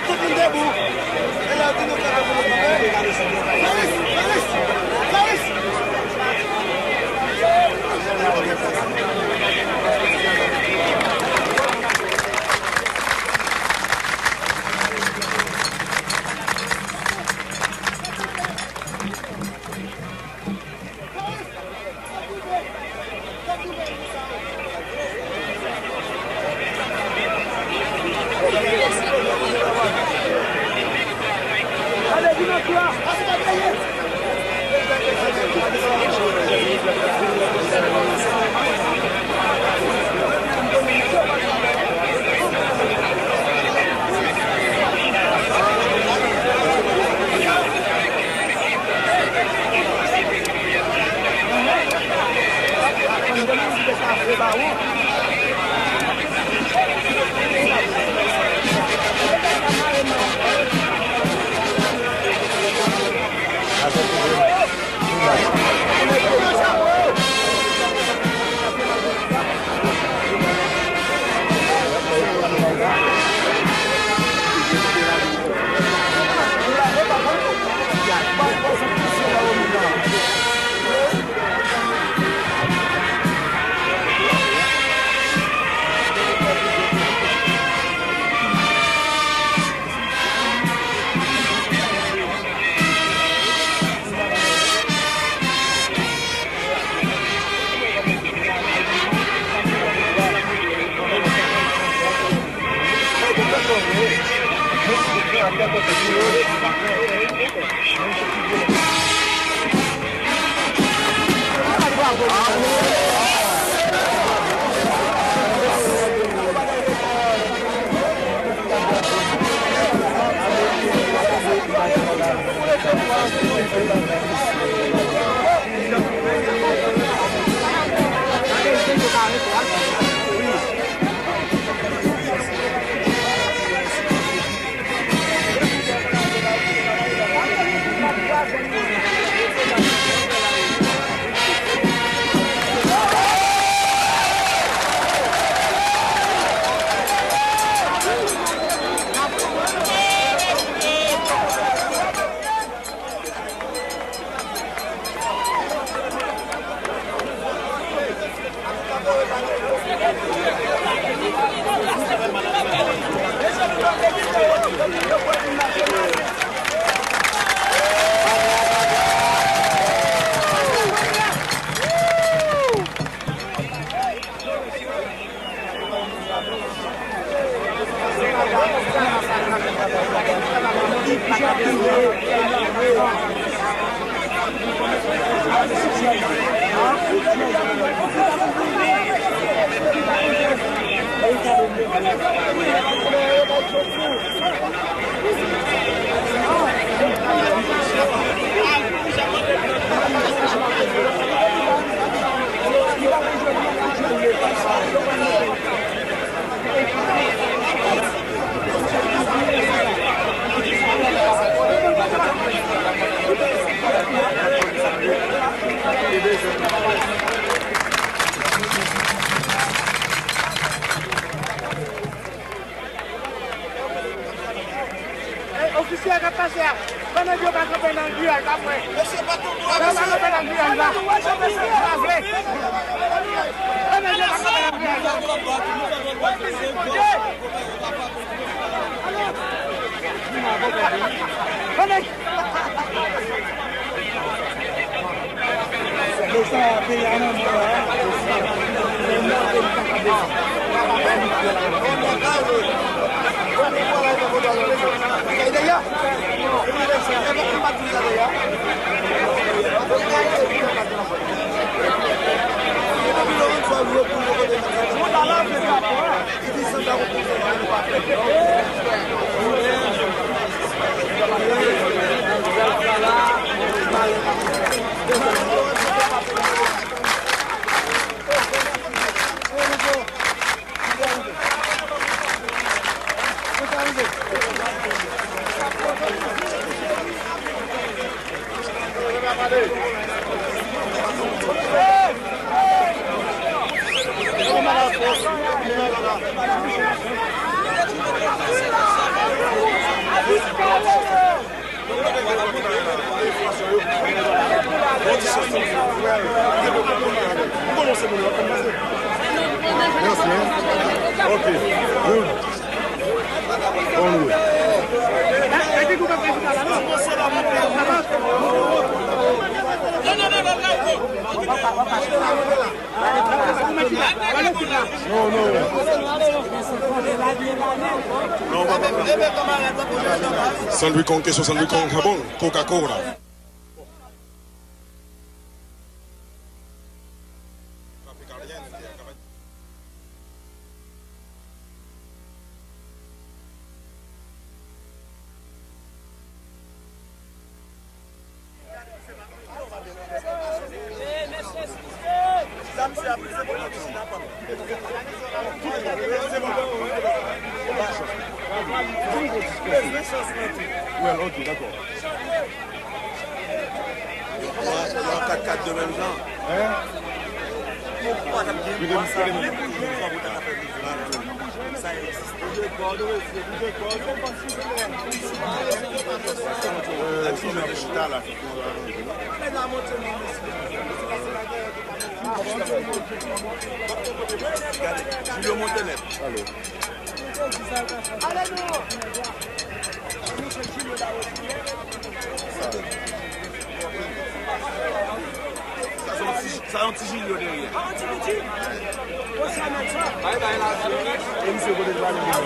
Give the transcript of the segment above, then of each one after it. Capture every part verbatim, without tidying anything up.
Tout moun debou. E la, di nou sa pou nou kanpe. Malis! Malis! Malis! Ofisye a k ap pase a, pandan yo pa kanpe nan griyaj la, frè. Pandan yo pa kanpe nan griyaj la, pa vle. Pandan yo pa kanpe nan griyaj la. Pandan Sandwich Kong, kesyon Sandwich Kong, bon, Coca-Cola. Well, ok, dakò. Yo an kat kat de menm jan. Hein? Ou pa t ap gen dwa sa, menm pou yon fwa pou ta ka fè biznis. Sa egziste. Ak ki jan de chita la. Gade, Julio monte nèt. Alo. Sa se yon ti, sa yon ti Julio dèyè. Bay, bay la. E misye kote l pale menm.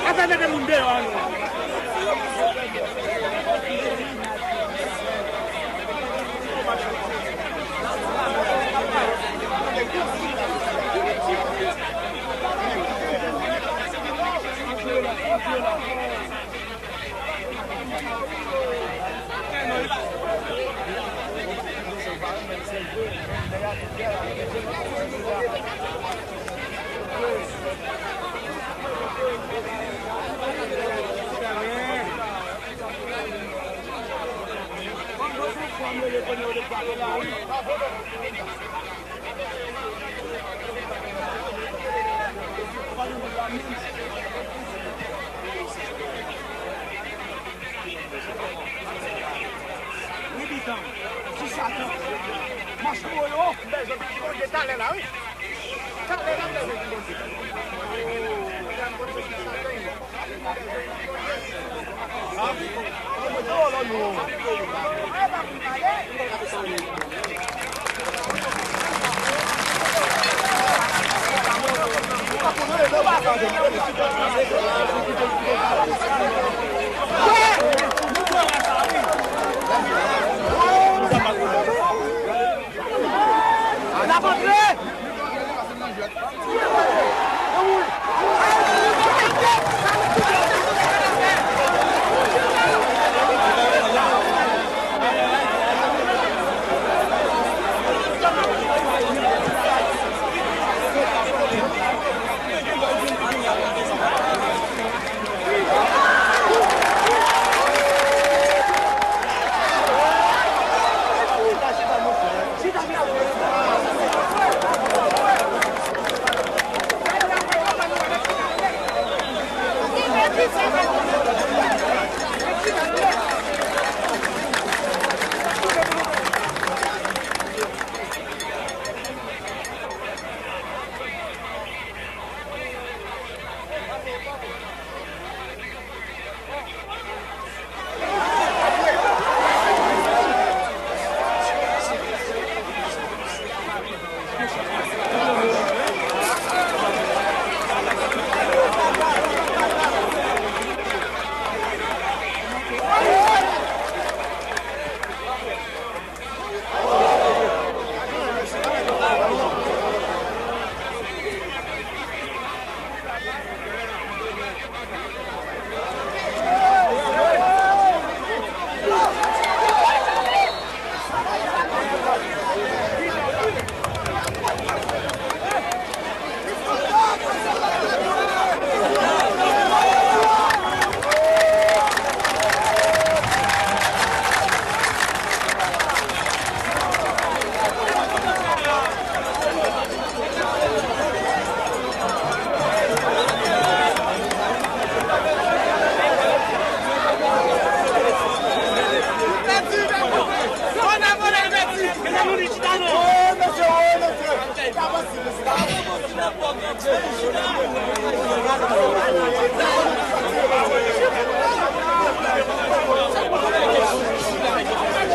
Ata mete moun deyò an nou. Wi, bitan. Ti satan. Mach molo. M bezwen di Bondye talè la, wi. Talè la, m bezwen di Bondye.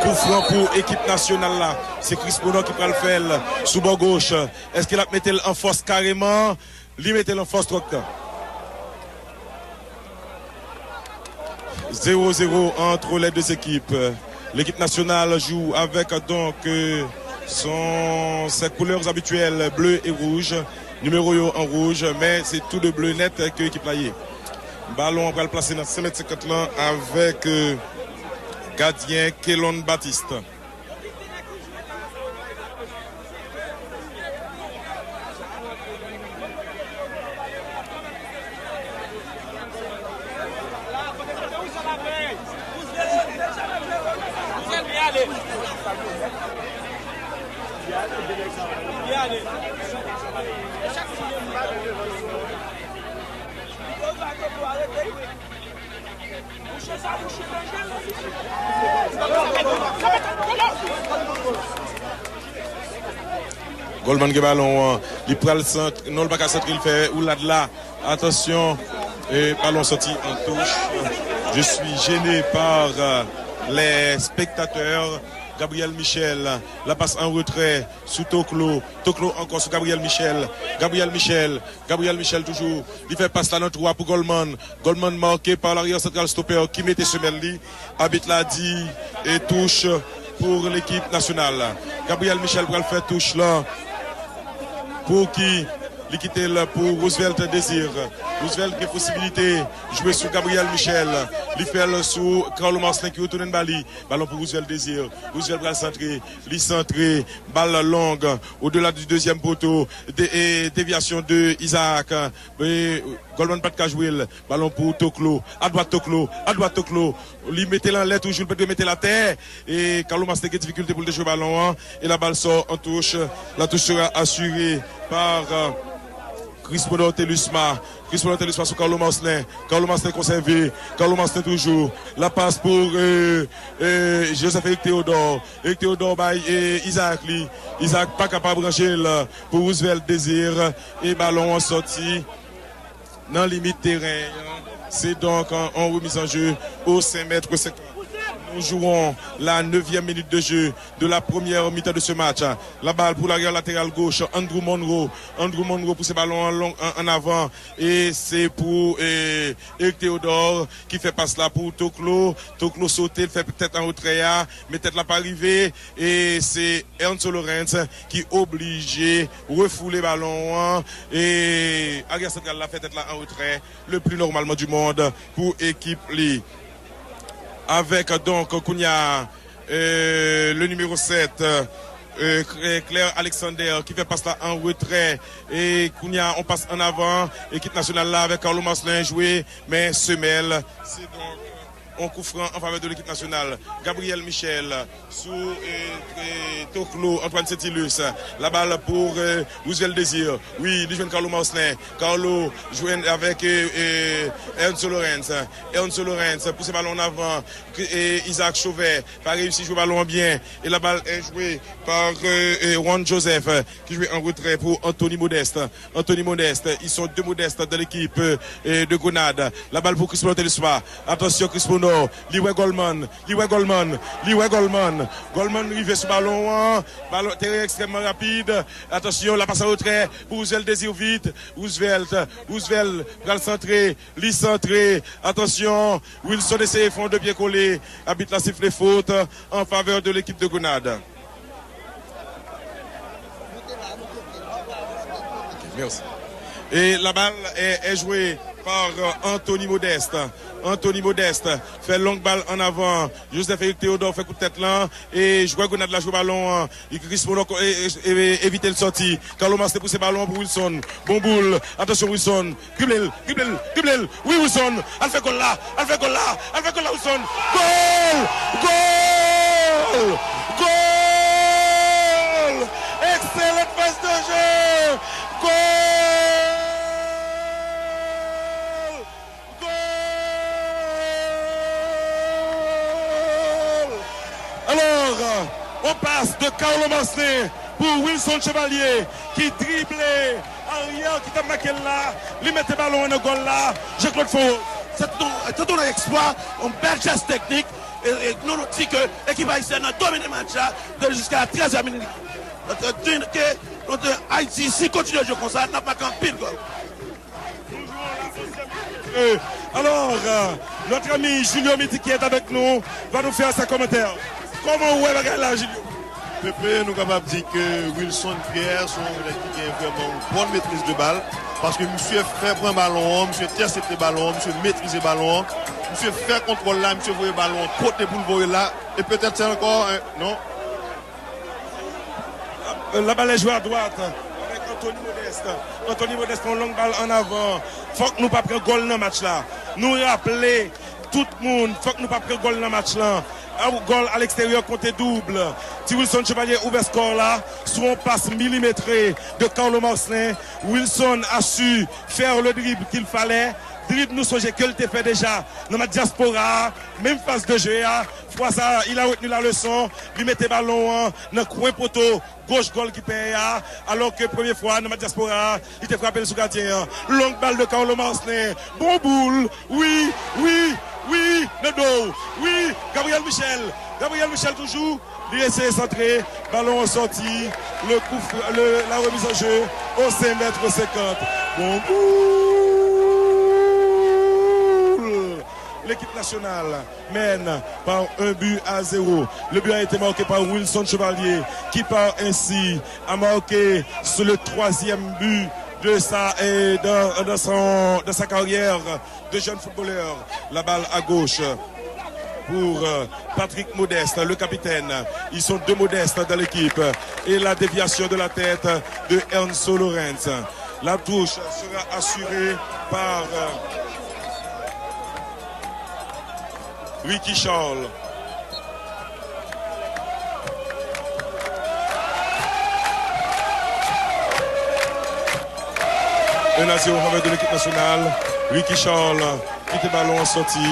Koufran pou ekip nasyonal la. Se Chris Bonheur ki pral fè l sou bò goch. Èske l ap mete l an fòs kareman? Li mete l an fòs twòk. Zéro zéro entre les deux équipes. L'équipe nationale joue avec donc euh, son, ses couleurs habituelles, bleu et rouge. Nimewo yo an wouj, men se tou de ble nèt ke ekip la ye. Balon an pral plase nan senk mèt senkant lan avèk euh, Gadyen Kelon Baptiste. Goldman gen balon an. Li pral sant, non, li pa ka santre, li fè woulad la. Atansyon, e, balon sòti an touch. Je suis gêné par, euh, les spectateurs. Gabriel Michel, la passe en retrait sous Toklo. Toklo encore sous Gabriel Michel. Gabriel Michel, Gabriel Michel toujours. Li fè pas la nan trou a pou Goldman. Goldman marqué par l'arrière central stopper ki mete semèl li. Abit la di e touch pou lekip nasyonal. Gabriel Michel pral fè touch la pou ki li kite l pou Roosevelt Désir. Roosevelt gen posibilite jwe sou Gabriel Michel. Li fè l sou Carlo Marcelin ki retounen ba li. Balon pou Roosevelt Désir. Roosevelt pral santre. Li santre. Bal long. Au-delà du deuxième poteau. De, e, déviation de Isaac. E, Goldman pa t ka jwe l. Balon pou Toklo. Adwat Toklo. Adwat Toklo. Li mete l anlè toujou, li pa t dwe mete l atè. E Carlo Marcelin gen difikilte pou l te jwe balon an. E la balle sort en touche. La touche sera assurée par, euh, Crispodor Telusma. Crispodor Telusma sou Carlo Marcelin. Carlo Marcelin konsève. Carlo Marcelin toujou. La passe pour, euh, euh, Joseph Eric Théodore. Eric Théodore bay, euh, Isaac li. Isaac pa kapab ranche l pou Roosevelt Désir. E balon an sòti nan limit teren an. Se donk an, an remise en jeu au cinq mètres cinquante. Nous jouons la neuvième minute de jeu de la première mi-temps de ce match. La balle pour l'arrière latéral gauche, Andrew Monroe. Andrew Monroe pouse balon an long, an, an avan. E se pou, e, Eric Théodore ki fè pas la pou Toklo. Toklo sote, l fè tèt an retrè a, men tèt la pa rive. E se Ernso Lawrence ki oblije refoule balon an. E aryè santral la fè tèt la an retrè, le plus normalement du monde pou ekip li. Avèk donk kounya, euh, le numéro sept, euh, Claire Alexander ki fè pas la an retrè. E kounya on pas an avan. Ekip nasyonal la avèk Carlo Marcelin jwe, men semèl. Se donk on kou fran an favè de lekip nasyonal. Gabriel Michel sou, e, e, Toklo, Antoine Saintilus. La balle pour, e, Roosevelt Désir. Wi, li jwenn Carlo Marcelin. Carlo jwenn avèk, e, e, Ernso Lawrence. Ernso Lawrence pouse balon an avan. E, Isaac Chauvin pa reyisi jwe balon an byen. E la balle est jouée par, e, e, Juan Joseph, ki jwe an retrè pou Anthony Modeste. Anthony Modeste, ils sont deux Modeste dans l'équipe, euh, de Grenade. La balle pour Crispinor Telesma. Atansyon, Crispinor. Li wè Goldman. Li wè Goldman. Li wè Goldman. Goldman rive sou balon an. Balon, teren ekstrèmman rapid. Atansyon, la passe an retrè pou Roosevelt Désir vit. Roosevelt. Roosevelt pral santre. Li santre. Atansyon. Wilson eseye fè yon de pye kole. Abit la sifle fot an favè de l'équipe de Grenade. Merci. Et la balle est, est jouée par, euh, Anthony Modeste. Anthony Modeste fè long bal an avan. Joseph Eric Théodore fè kout tèt lan. E jwè Grenad la jwe balon an. Li Crispinor e, e, e, evite l sòti. Carlo Marcelin pouse balon an pou Wilson. Bon boul. Atansyon Wilson. Drible l, drible l, drible l. Wi, Wilson. Al fè gòl la. Al fè gòl la. Al fè gòl la, Wilson. Gòl! Gòl! Gòl! Excellente passe de jeu! Gòl! Gòl! Alors, on passe de Carlo Marcelin pour Wilson Chevalier qui drible arrière ki t ap make l la, li mete balon an nan gòl la, Jean-Claude Foro. Se tout yon, se tout yon eksplwa, yon bèl jès teknik, e, e nou, nou di ke ekip ayisyèn nan domine match la de jiska trèzyèm minit. Donk, di ke, donk, Ayiti, si kontinye jwe konsa, n ap make anpil gòl. Euh, alors, euh, notre ami Julio Midi qui est avec nous va nous faire ses commentaires. Kòman ou wè bagay la, Julio? Pepe, nou kapab di ke Wilson Pierre se yon nèg ki gen vrèman yon bòn metriz de bal, paske misye fè pran balon an, misye entèsepte balon an, misye metrize balon an. Misye fè kontwòl la, misye voye balon an kote pou l voye l la. E petèt se ankò, en, non? La balle est jouée à droite avec Anthony Modeste. Anthony Modeste pran yon long bal an avan. Fòk nou pa pran gòl nan match la. Nou raple tout moun, fòk nou pa pran gòl nan match la. Gòl a leksteryè konte doub. Ti Wilson Chevalier ouvè skò la sou yon pas milimetre de Carlo Marcelin. Wilson a su faire le dribble qu'il fallait. Drib nou sonje ke l te fè deja nan match dyaspora a, menm faz de jeu a. Fwa sa a, il a retenu la leçon, li mete balon an nan kwen poto goch gòlkipè a, alò ke premye fwa nan match dyaspora a, li te frape l sou gadyen an. Long bal de Carlo Marcelin, bon boul, wi, wi, wi, nan do, wi, Gabriel Michel, Gabriel Michel toujou, li eseye santre, balon an sòti, le coup, le, la remise en jeu au cinq mètres cinquante. Bon boul! L'équipe nationale mène par un but à zéro. Le but a été marqué par Wilson Chevalier, qui par ainsi a marqué sur le troisième but de sa, et dans, dans son, dans sa carrière de jeune footballeur. La balle à gauche pour euh, Patrick Modeste, le capitaine. Ils sont deux Modestes dans l'équipe. Et la déviation de la tête de Ernso Lorenz. La touche sera assurée par euh, Ricky Charles. Un à zéro en faveur de l'équipe nationale. Ricky Charles kite balon an sòti.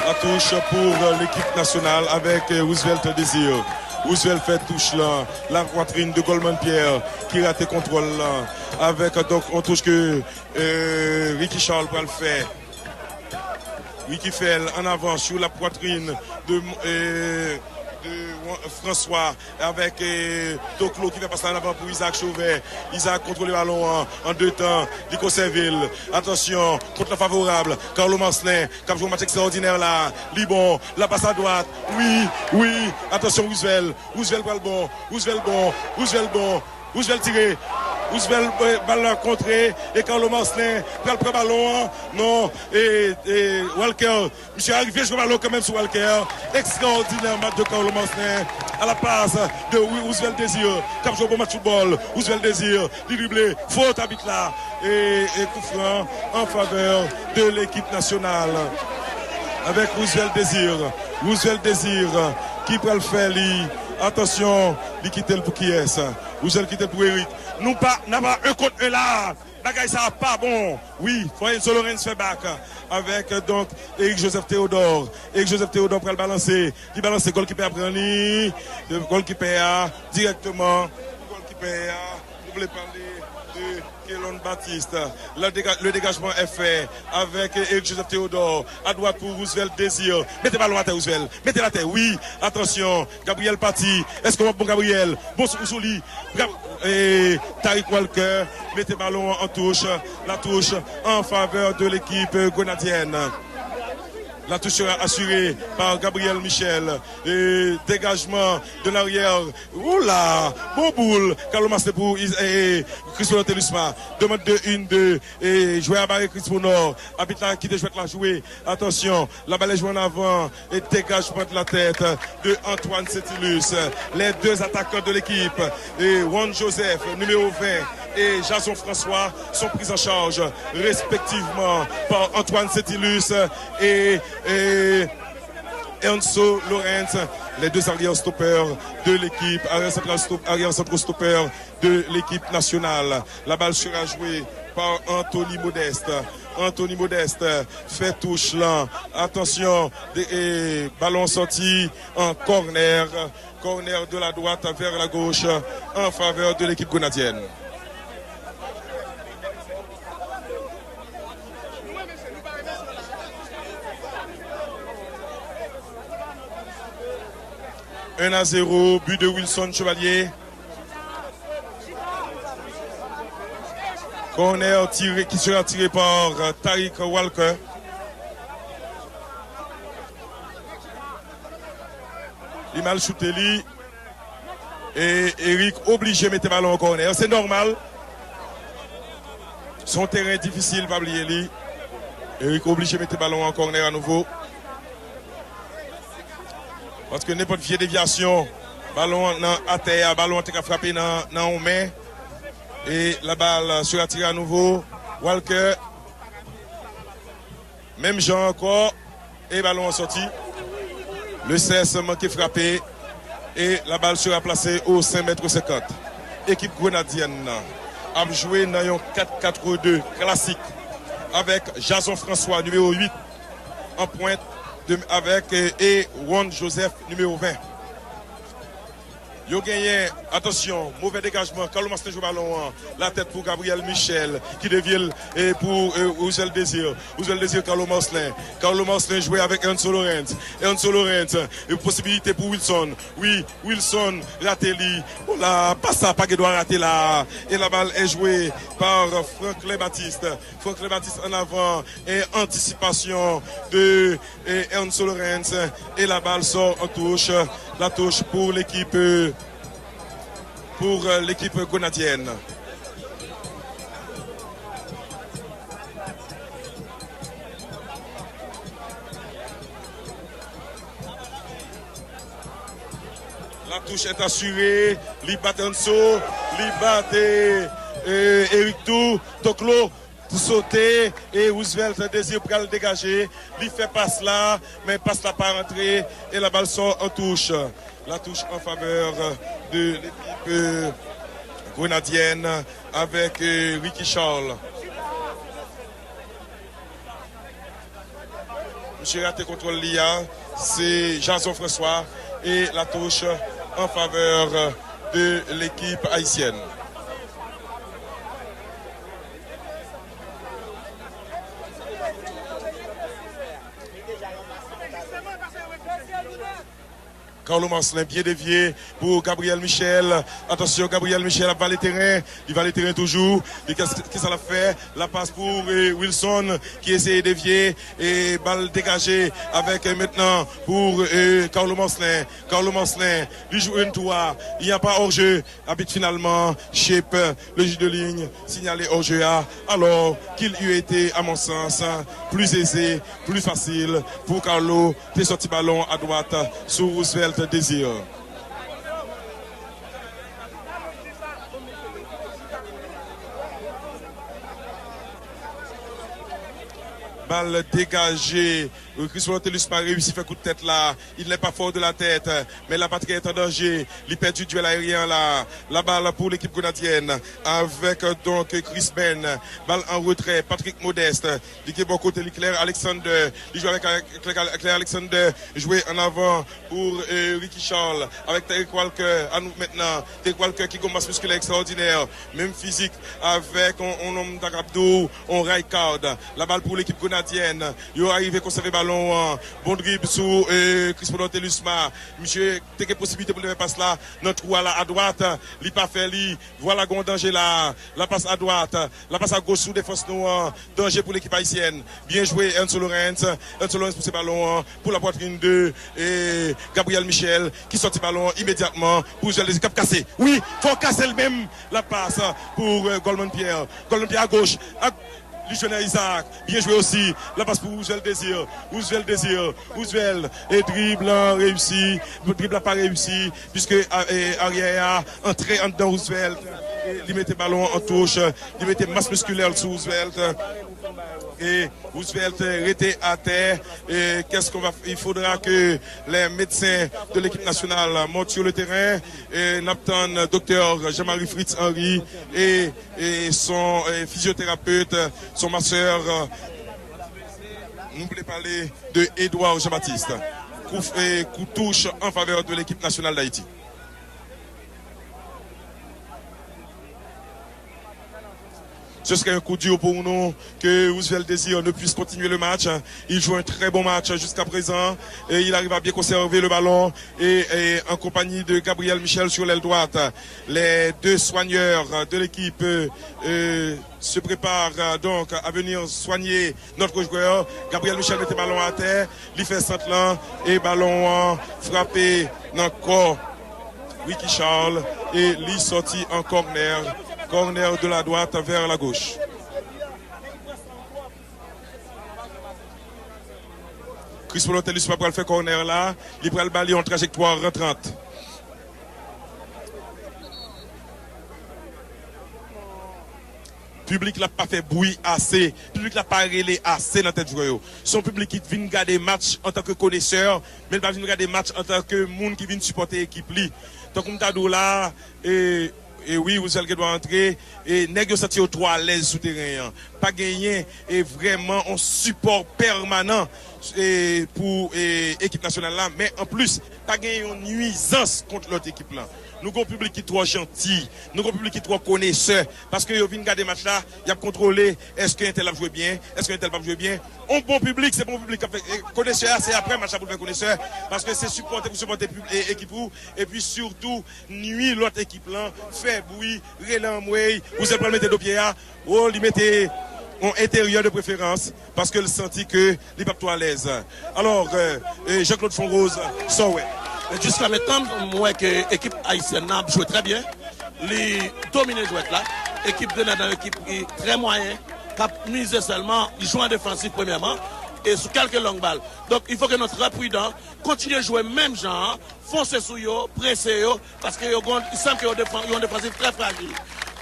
La touche pour l'équipe nationale avec euh, Roosevelt Désir. Roosevelt fè touch la, la poitrine de Goldman Pierre ki rate kontwòl la. Avec donc on touche que euh, Ricky Charles pral fè. Ricky fè l an avan sou la poitrine de, euh, de François avec euh, Toklo ki fè pas la an avan pour Isaac Chauvet. Isaac kontwole balon an an de tan, li konsève l. Atansyon, kont la favorab. Carlo Marcelin k ap jwe yon match ekstraòdinè la. Li bon, la pas a dwat. Wi, wi. Atansyon Roosevelt. Roosevelt pral bon. Roosevelt bon. Roosevelt bon. Roosevelt tire. Roosevelt bal la kontre e Carlo Marcelin pral pran balon an. Non, e, e Walker, misye arive jwe balon kanmenm sou Walker. Ekstraòdinè match de Carlo Marcelin a la pas de Roosevelt Désir k ap jwe bon match foutbòl. Roosevelt Désir li drible, fot abit la e, e koufran an favè de lekip nasyonal. Avèk Roosevelt Désir. Roosevelt Désir ki pral fè li. Atansyon, li kite l pou kiyès? Roosevelt kite l pou Eric. Nou pa, n a pa en kont en la. Bagay sa a pa bon. Wi, fò Enzo Lorentz fè bak. Avèk donk Eric Joseph Théodore. Eric Joseph Théodore pral balanse. Li balanse, gòlkipè a pran li. Gòlkipè a dirèkteman. Gòlkipè a, nou vle pale de Kelon Baptiste. Le dégagement est fait avec Eric Joseph Théodore. À droite pour Roosevelt Désir. Mete balon atè, Roosevelt. Mete l atè. Wi, atansyon. Gabriel pati. Èske w ap bon, Gabriel? Bon sou, sou li. Gab, e, Tariq Walker mete balon an touch. La touche en faveur de l'équipe grenadienne. La touche sera assurée par Gabriel Michel. Et dégagement de l'arrière. Oula! Bon boul! Carlo Marcelin pou Chris Ponor Telusma. Demande de une deux. Et joueur à barre Chris Ponor. Abit la kite jwèt la jwe. Attention, la balle est jouée en avant. Et dégagement de la tête de Antoine Setilus. Les deux attaquants de l'équipe, et Juan Joseph, numéro vingt, et Jason François, sont pris en charge respectivement par Antoine Setilus et, et Enzo Lorentz, les deux arrière-stoppeurs de l'équipe, arrière-central stop-, arrière-central stopper de l'équipe nationale. La balle sera jouée par Anthony Modeste. Anthony Modeste fè touch lan. Atansyon, de, e, balon sòti an corner. Corner de la droite vers la gauche en faveur de l'équipe grenadienne. Un à zéro, but de Wilson Chevalier. Corner tiré, qui sera tiré par Tariq Walker. Li mal choute li. E Eric oblije mete balon an kònè. Se nòmal. Se yon teren difisil, pa bliye li. Eric oblije mete balon an kònè anouvo. Paske nenpòt vye devyasyon, balon an nan atè a, balon an te ka frape nan, nan yon men. E la balle sera tirée à nouveau. Walker. Menm jan ankò. E balon an sòti. Le sèse manke frape. E la balle sera placée au cinq mètres cinquante. Ekip Grenadyèn nan ap jwe nan yon kat kat de klasik. Avèk Jason François, nimewo uit, an pwent, de, avèk, e, e Ron Joseph, nimewo ven. Yo genyen, atansyon, movè degajman, Carlo Marcelin jwe balon an, latèt pou Gabriel Michel, ki devye l, e, pou, e, Roosevelt Désir. Roosevelt Désir, Carlo Marcelin. Carlo Marcelin jwe avèk Ernso Lorentz. Ernso Lorentz, e posibilite pou Wilson. Wi, Wilson rate li. Bon, la, pas sa pa gen dwa rate la. E la balle est jouée par Franklin Baptiste. Franklin Baptiste en avant. Et anticipation de, e, Ernso Lorentz. Et la balle sort en touche. La touche pour l'équipe, euh, pour, euh, l'équipe grenadienne. La touche est assurée. Li bat Ernso. Li bat, e, e, Eric tou. Toklo pou sote. E Roosevelt Désir pral degaje. Li fè pas la. Men pas la pa rantre. E la balle sort en touche. La touche en faveur de l'équipe, euh, grenadienne avec, euh, Ricky Charles. Misye rate kontwòl li a, se Jason François e la touche en faveur de l'équipe haïtienne. Carlo Marcelin byen devye pou Gabriel Michel. Atansyon, Gabriel Michel ap vale teren. Li vale teren toujou. Li, kès-, kisa l ap fè? La pas pou, e, Wilson ki eseye devye. E bal degaje avèk, e, mentnan pou, e, Carlo Marcelin. Carlo Marcelin, li jwenn tou a. Il n'y a pas hors-jeu. Abit finalman, Shape, le juge de ligne, sinyale hors-jeu a, alors qu'il eût été, à mon sens, plus aisé, plus facile pour Carlo te sòti balon a dwat sou Roosevelt Désir. Bal degaje. Crispolo Telusma reyisi fè kout tèt la. Il n'est pas fort de la tête, mais la patrie est en danger. Li pèdi duèl aérien la. La balle pour l'équipe grenadienne avec, euh, donc, Chris Ben. Balle en retrait. Patrick Modeste. Li gen bò kote li, Claire Alexander. Li jwe avèk, euh, Claire, Claire Alexander. Jwe en avant pour, euh, Ricky Charles. Avec Derek Walker. À nous maintenant. Derek Walker ki gen mas miskilè ekstraòdinè. Menm fizik avèk on, on nonm ta kab di w, on Rijkaard. La balle pour l'équipe grenadienne. Yo arive konsève balon an. Bon drib sou, euh, Crispolo Telusma. Misye te gen posibilite pou l te fè pas la nan twou a la a dwat. Li pa fè li. Vwala gon danje la. La pas a dwat. La pas a goch sou defans nou an. Danje pou lekip ayisyèn. Byen jwe Ernso Lorentz. Ernso Lorentz pouse balon an pou la pwatrin de, e, Gabriel Michel ki sòti balon an imedyatman pou Joel Désir k ap kase. Wi, fò kase l menm. La pas pou, e, Goldman Pierre. Goldman Pierre a goch. A Li jwenn Isaac. Byen jwe osi. La pas pou Roosevelt Désir. Roosevelt Désir. Roosevelt. E drib lan reyisi. Drib la pa reyisi. Piske, a, e, aryè a antre anndan Roosevelt. E li mete balon an touch. Li mete mas miskilè l sou Roosevelt. E Roosevelt rete atè. E qu'est-ce qu'on va, il faudra que les médecins de l'équipe nationale montent sur le terrain. E n ap tann doktè Jean-Marie Fritz Henry e e son, e, fizyoterapeut, son masè, e, nou vle pale de Edouard Jean-Baptiste. Kou, e, kou touch en faveur de l'équipe nationale d'Haïti. Ce serait un coup dur pour nous que Roosevelt Désir ne puisse continuer le match. Il joue un très bon match jusqu'à présent et il arrive à bien conserver le ballon et, et en compagnie de Gabriel Michel sur l'aile droite. Les deux soigneurs de l'équipe, euh, se préparent, euh, donc à venir soigner notre joueur. Gabriel Michel mete balon atè, li fè sant lan e balon an frape nan kò Ricky Charles e li sòti an corner. Corner de la droite vers la gauche. Chris Polotelus pa pral fè kònè la, li pral ba li yon trajektwa rantrant. Piblik la pa fè bri ase, piblik la pa rele ase nan tèt jwè yo. Se yon piblik ki vin gade match antanke konesè, men l pa vin gade match antanke moun ki vin sipòte ekip li. Tankou m ta di w la, e, e wi, Roosevelt gen dwa antre, e nèg yo santi yo twò alèz sou teren an. Pa genyen, e vrèman, yon sipò pèmanan, e, pou, e, ekip nasyonal la, men anplis, pa genyen yon nwizans kont lòt ekip lan. Nou gen yon piblik ki twò janti, nou gen yon piblik ki twò konesè, paske yo vin gade match la, y ap kontwole, èske entèl ap jwe byen, èske entèl p ap jwe byen. Yon bon piblik, se pa yon piblik k ap fè, e, konesè a, se apre match la pou l fè konesè, paske se sipòte pou sipòte pib-, e, ekip ou, epi sitou, nwi lòt ekip lan, fè bri, rele anmwey, Roosevelt pral mete do pye a, o, li mete yon enteryè de preferans, paske l santi ke li p ap twò alèz. Alò, e, e, Jean-Claude Fonrose, sa w wè? Men jiska mentnan, m wè ke ekip ayisyèn nan ap jwe trè byen. Li domine jwèt la. Ekip Grenad nan ekip ki trè mwayen, k ap mize sèlman, li jwe an defansif premyèman, e sou kèlke long bal. Donk, il faut que nou trè pridan, kontinye jwe menm jan an, fonse sou yo, prese yo, paske yo gon, il semble que yo defan-, yo yon defansif trè frajil.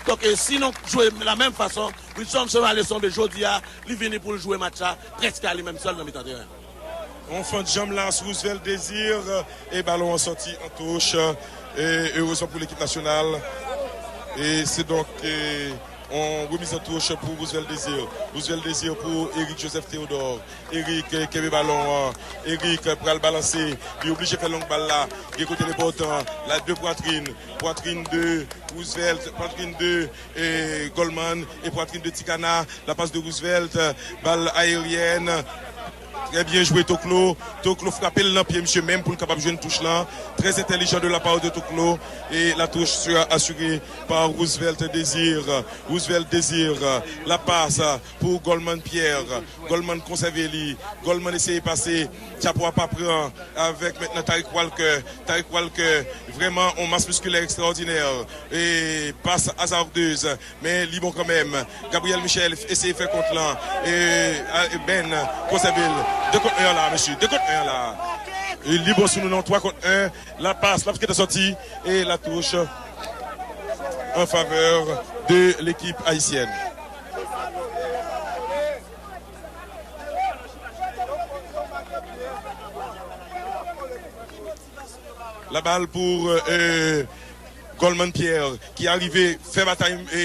Donk, e, si nou jwe la menm fason, Wilson Chevalier Sonde jodi a, li vini pou l jwe match la, prèske a li menm sèl nan mitan teren. On fant janm la sou Roosevelt Désir, e balon an sòti an touch, e erezman pou lekip nasyonal. E se donk, e, on remiz an touch pou Roosevelt Désir. Roosevelt Désir pou Eric Joseph Théodore. Eric, e, kenbe balon an. Eric, e, pral balanse. Li oblije fè long bal la. Gen kote l enpòtan. La de pwatrin. Pwatrin de Roosevelt. Pwatrin de, e, Goldman. E pwatrin de Tikana. La passe de Roosevelt. Bal aeryèn. Trè byen jwe Toklo. Toklo frape l nan pye misye menm pou l kapab jwenn touch lan. Trè entèlijan de la part de Toklo. E la touche sera assurée par Roosevelt Désir. Roosevelt Désir. La passe pou Goldman Pierre. Goldman konsève li. Goldman eseye pase. Chapo a pa pran. Avèk mentnan Tariq Walker. Tariq Walker, vrèman, on mas miskilè ekstraòdinè. E pas azardez. Men li bon kanmenm. Gabriel Michel eseye fè kont lan. E, a, Ben konsève l. De kont en la, mesye. De kont en la. E li bon sou nou nan twa kont en. La pas, l ap gentan sòti. E la touche en faveur de l'équipe haïtienne. La balle pour, euh, Goldman Pierre, ki arive fè batay, e,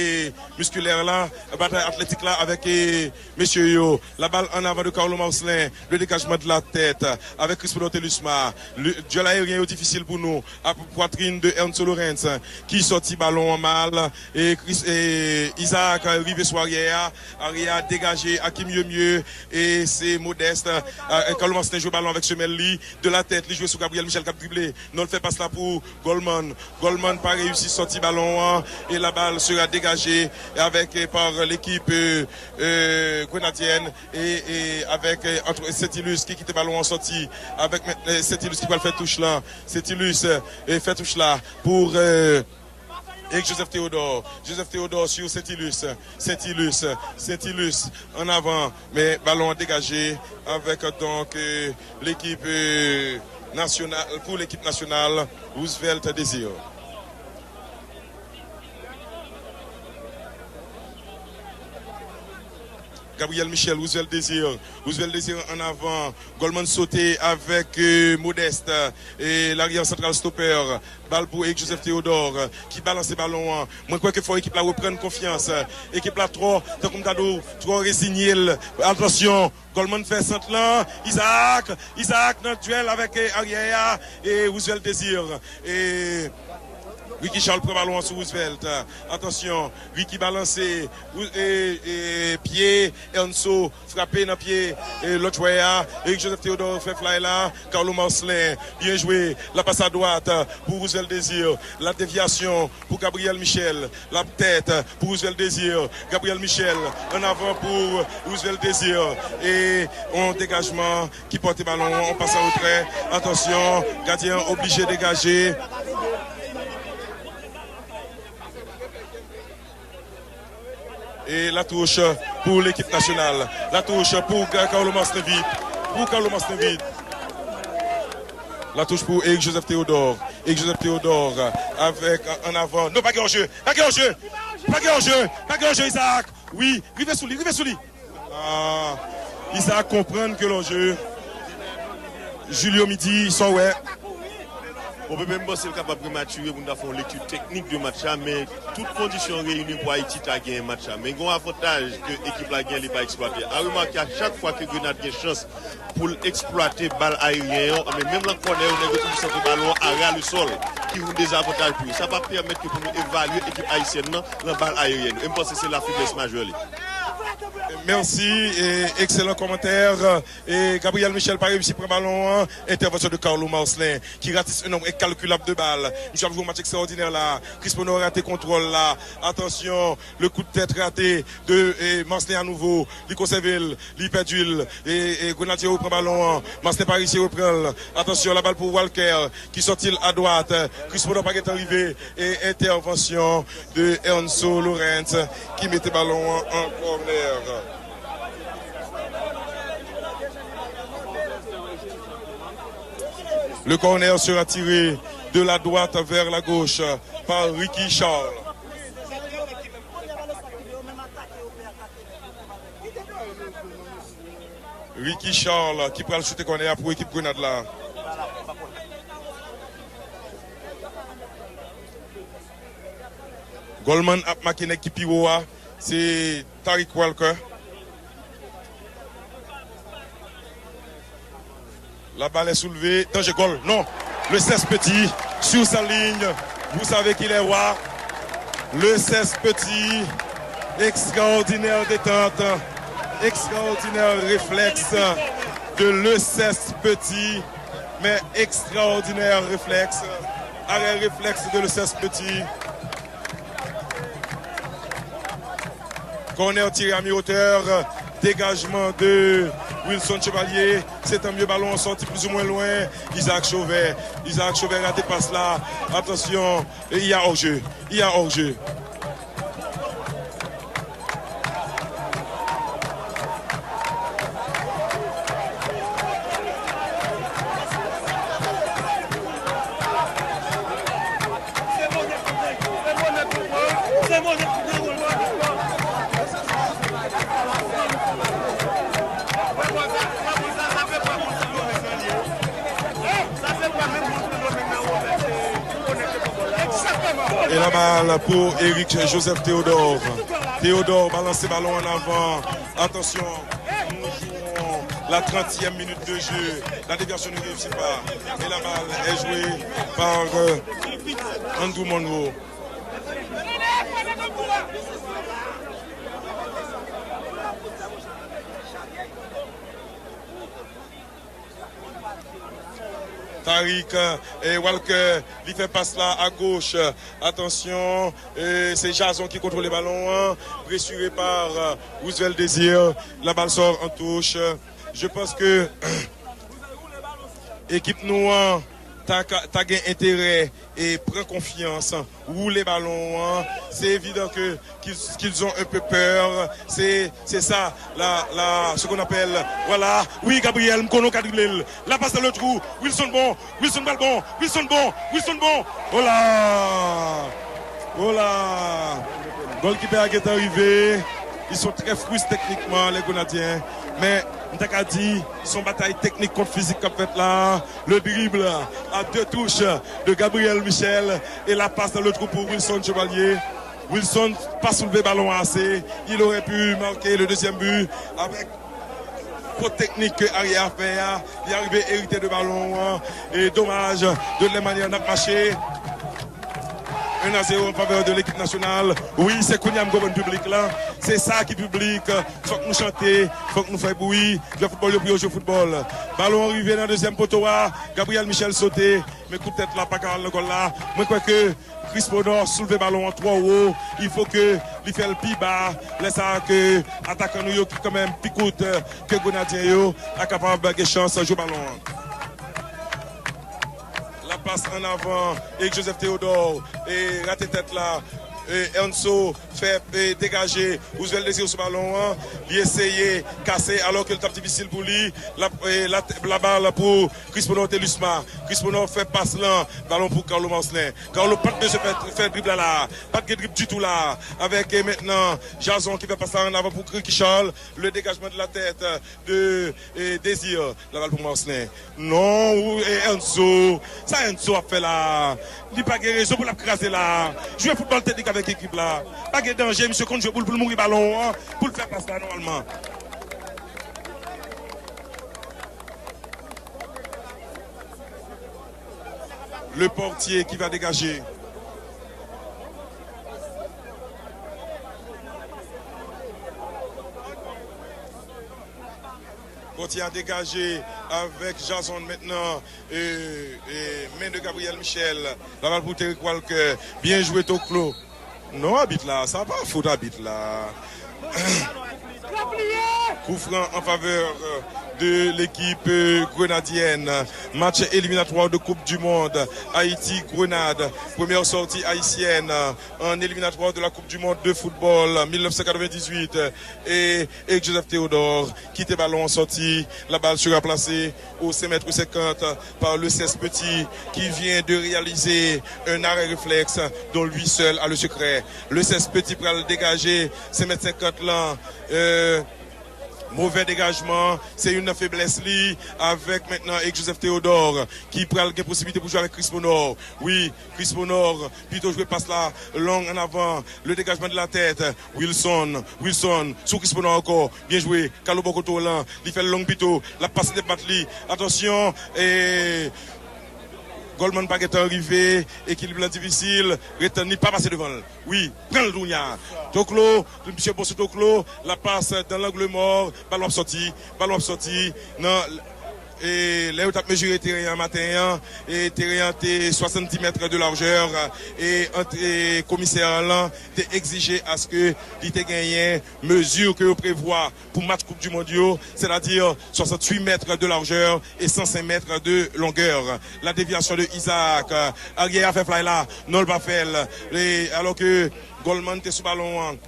miskilè la, batay atletik la avèk, e, mesye yo. La balle en avant de Carlo Marcelin, le dégagement de la tête avec Crispino Telusma. Le, duel aérien yo difisil pou nou. Ap pwatrin de Ernso Lorentz, ki sòti balon an mal. E Chris, e, Isaac rive sou aryè a. Aryè a degaje, Hakim Yemye. E se Modeste. A, e Carlo Marcelin jwe balon avèk semèl li. De la tèt, li jwe sou Gabriel Michel k ap drible. Non, l fè pas la pou Goldman. Goldman pa reyisi sòti balon an. E la balle sera dégagée avec, e, par l'équipe, e, e, grenadienne. E, e avèk, e, antre Saintilus ki kite balon an sòti. Avèk men, e, Saintilus ki pral fè touch la. Saintilus, e, fè touch la pou, e, Eric Joseph Théodore. Joseph Théodore sur Saintilus. Saintilus, Saintilus, en avant. Men balon an degaje avèk, donk, e, l'équipe, e, nationale, pour l'équipe nationale, Roosevelt Désir. Gabriel Michel, Roosevelt Désir. Roosevelt Désir en avant. Goldman sote avèk, e, Modeste. E l'arrière central stopper. Bal pou Eric Joseph Théodore, ki balanse balon an. Mwen kwè ke fò ekip la reprann konfyans. Ekip la twò, tankou m ta di w, twò rezinye l. Atansyon, Goldman fè sant lan. Isaac, Isaac nan duel avèk, e, aryè a. E Roosevelt Désir. E Ricky Charles pran balon an sou Roosevelt. Atansyon, Ricky balanse. Rou-, e, e, pye Ernso frape nan pye, e, lòt jwè a. Eric Joseph Théodore fè fly la. Carlo Marcelin, byen jwe. La passe à droite pour Roosevelt Désir. La déviation pour Gabriel Michel. La tête pour Roosevelt Désir. Gabriel Michel, en avant pour Roosevelt Désir. E on dégagement ki pote balon an, on passe en retrait. Atansyon, gadyen an oblije degaje. E la touche pou lekip nasyonal. La touche pou Ga-, Carlo Marcelin Vip. Pou Carlo Marcelin vide. La touche pour Eric Joseph Théodore. Eric Joseph Théodore, euh, avec, euh, en avant. Non, pa gen anjè. Pa gen anjè. Pa gen anjè. Pa gen anjè, Isaac. Wi, rive sou li, rive sou li. Ah, Isaac konprann ke l'anjè. Julio Midi, sa w wè. Bon, Pepe, m panse l kapab prematire pou n ta fè yon lekti teknik de match la, men tout kondisyon reyini pou Ayiti ta genyen match la. Men gen yon avantaj ke ekip la genyen, li pa eksplwate. A remake, a chak fwa ke Grenad gen chans pou l eksplwate bal ayeryen yo, men menm nan kònè yo, nèg yo toujou santre balon an a ras le sol, ki yon dezavantaj pou yo. Sa pa pèmèt ke pou nou evalye ekip ayisyèn nan nan bal ayeryen yo. E m panse se la feblès majè li. Merci et excellent commentaire. Et Gabriel Michel pa reyisi pran balon an. Intervention de Carlo Marcelin qui ratisse un nombre incalculable de balles. Misye ap jwe yon match ekstraòdinè la. Chris Bonheur rate kontwòl la. Attention, le coup de tête raté de, eh, Marcelin à nouveau. Li konsève l, li pèdi l. E, e Grenadye repran balon an. Marcelin pa reyisi repran l. Attention, la balle pour Walker qui sortit à droite. Chris Bonheur pa gentan rive. E intervention de Ernso Lorentz ki mete balon an an kònè. Le corner sera tiré de la droite vers la gauche par Ricky Charles. Ricky Charles ki pral choute kònè a pou ekip Grenad la. Goalman ap make nèg ki pi wo a, se Tariq Walker. La balle est soulevée. Danger, goal. Non. Le seize Petit, sur sa ligne, vous savez qu'il est roi. Le seize Petit, extraordinaire détente, extraordinaire réflexe de le seize Petit, mais extraordinaire réflexe. Arrêt réflexe de le seize Petit. Corner tiré à mi-hauteur. Dégagement de Wilson Chevalier. C'est tant mieux, ballon sorti plus ou moins loin. Isaac Chauvin. Isaac Chauvin rate passe là. Attention, il y a hors-jeu. Il y a hors-jeu. E la balle pour Eric Joseph Théodore. Théodore balanse balon an avan. Atansyon, nou jwe la trentième minute de jeu. La déviation ne réussit pas. Et la balle est jouée par, euh, Andrew Monroe. Tariq, euh, e Walker, li fè pas la a goch. Atansyon, e se Jason ki kontwole balon an, presire pa, euh, Roosevelt Désir. La balle sort en touche. Je pense que ekip nou an ta ka, ta gen enterè e pran konfyans, woule balon an. Se evidan ke qu'ils, qu'ils ont un peu peur. Se, se sa, la, la, ce qu'on appelle, voilà. Wi, Gabriel, m konnen w ka drible l. La passe dans le trou. Wilson bon. Wilson pral bon. Wilson bon. Wilson bon. Hola! Hola! Golkipè a gentan rive. Ils sont très frustrés techniquement, les Grenadiens. Men, m ta ka di, se yon batay teknik kont fizik k ap fèt la. Le dribble à deux touches de Gabriel Michel et la passe dans le trou pour Wilson Chevalier. Wilson pa soulve balon an ase. Il aurait pu marquer le deuxième but avec fot teknik ke Ariel a fè a. Li arive erite de balon an. E domaj, de lè manyè n ap mache. Un à zéro en faveur de l'équipe nationale. Wi, se kounye a m konprann piblik la. Se sa ki piblik. Fòk nou chante, fòk nou fè bri. Jwè foutbòl yo pou yo jwe foutbòl. Balon an rive nan dezyèm poto a. Gabriel Michel sote, men kout tèt la pa ka al nan gòl la. Mwen kwè ke Chris Bonheur soulve balon an twò wo. Il faut que li fè l pi ba. Lè sa a ke atakan nou yo ki kanmenm pi kout, euh, ke Grenadyen yo, a kapab gen chans jwe balon an. La passe en avant, Eric Joseph Théodore, e rate tèt la. E, Ernso fè, e, degaje Roosevelt Désir sou balon an. Li eseye kase alò ke l t ap difisil pou li. La, e, la, la bal pou Crisponor Telusma. Crisponor fè pas lan. Balon pou Carlo Marcelin. Carlo pa t bezwen fè, fè drib la la. Pa t gen drib ditou la. Avèk, e, mentnan Jason ki fè pas la an avan pou Ricky Charles. Le dégagement de la tête de, e, Désir. La bal pou Marcelin. Non, ou, e, Ernso. Sa Ernso ap fè la? Li pa gen rezon pou l ap kraze la. Jwe foutbòl teknik avèk ekip la. Pa gen danje, misye konn jwe boul pou l mouri balon an, pou l fè pas la nòmalman. Le portier qui va dégager. Pòtye a degaje avèk Jason mentnan. E, e, men de Gabriel Michel. La bal pou Teric Walker. Byen jwe, Toklo. Non, abit la. Sa pa fot abit la. Coup franc en faveur de l'équipe grenadienne. Match éliminatoire de Coupe du Monde. Haïti-Grenade. Première sortie haïtienne en éliminatoire de la Coupe du Monde de football mille neuf cent quatre-vingt-dix-huit. Et Eric Joseph Théodore kite balon an sòti. La balle sera placée au cinq mètres cinquante par le seize Petit qui vient de réaliser un arrêt réflexe dont lui seul a le secret. Le seize Petit pral degaje cinq mètres cinquante lan. Euh, Movè degajman, se youn nan feblès li, avèk mentnan Eric Joseph Théodore ki pral gen posibilite pou jwe avèk Crisponor. Wi, Crisponor pito jwe pas la long an avan. Le dégagement de la tête. Wilson, Wilson, sou Crisponor ankò. Byen jwe. Carlo bò kote w lan. Li fè l long pito. L ap pase tèt bat li. Atansyon. E Goldman pa gentan rive. Ekilib lan difisil. Ret tann li pa pase devan l. Wi, pran l kounye a. Toklo, misye bon sou Toklo. La passe dans l'angle mort. Balon ap sòti. Balon ap sòti. Nan E lè yo t ap mezire teren an maten an, e teren an te swasanndis mèt de largeur, e ant, e komisè an lan te egzije aske li te genyen mezi ke yo prevwa pou match Koup di Mond yo, sètadi swasantuit mèt de largeur e san senk mèt de longè. La déviation de Isaac, aryè a fè fly la, non l pa fè l, e alò ke Goldman te sou balon an.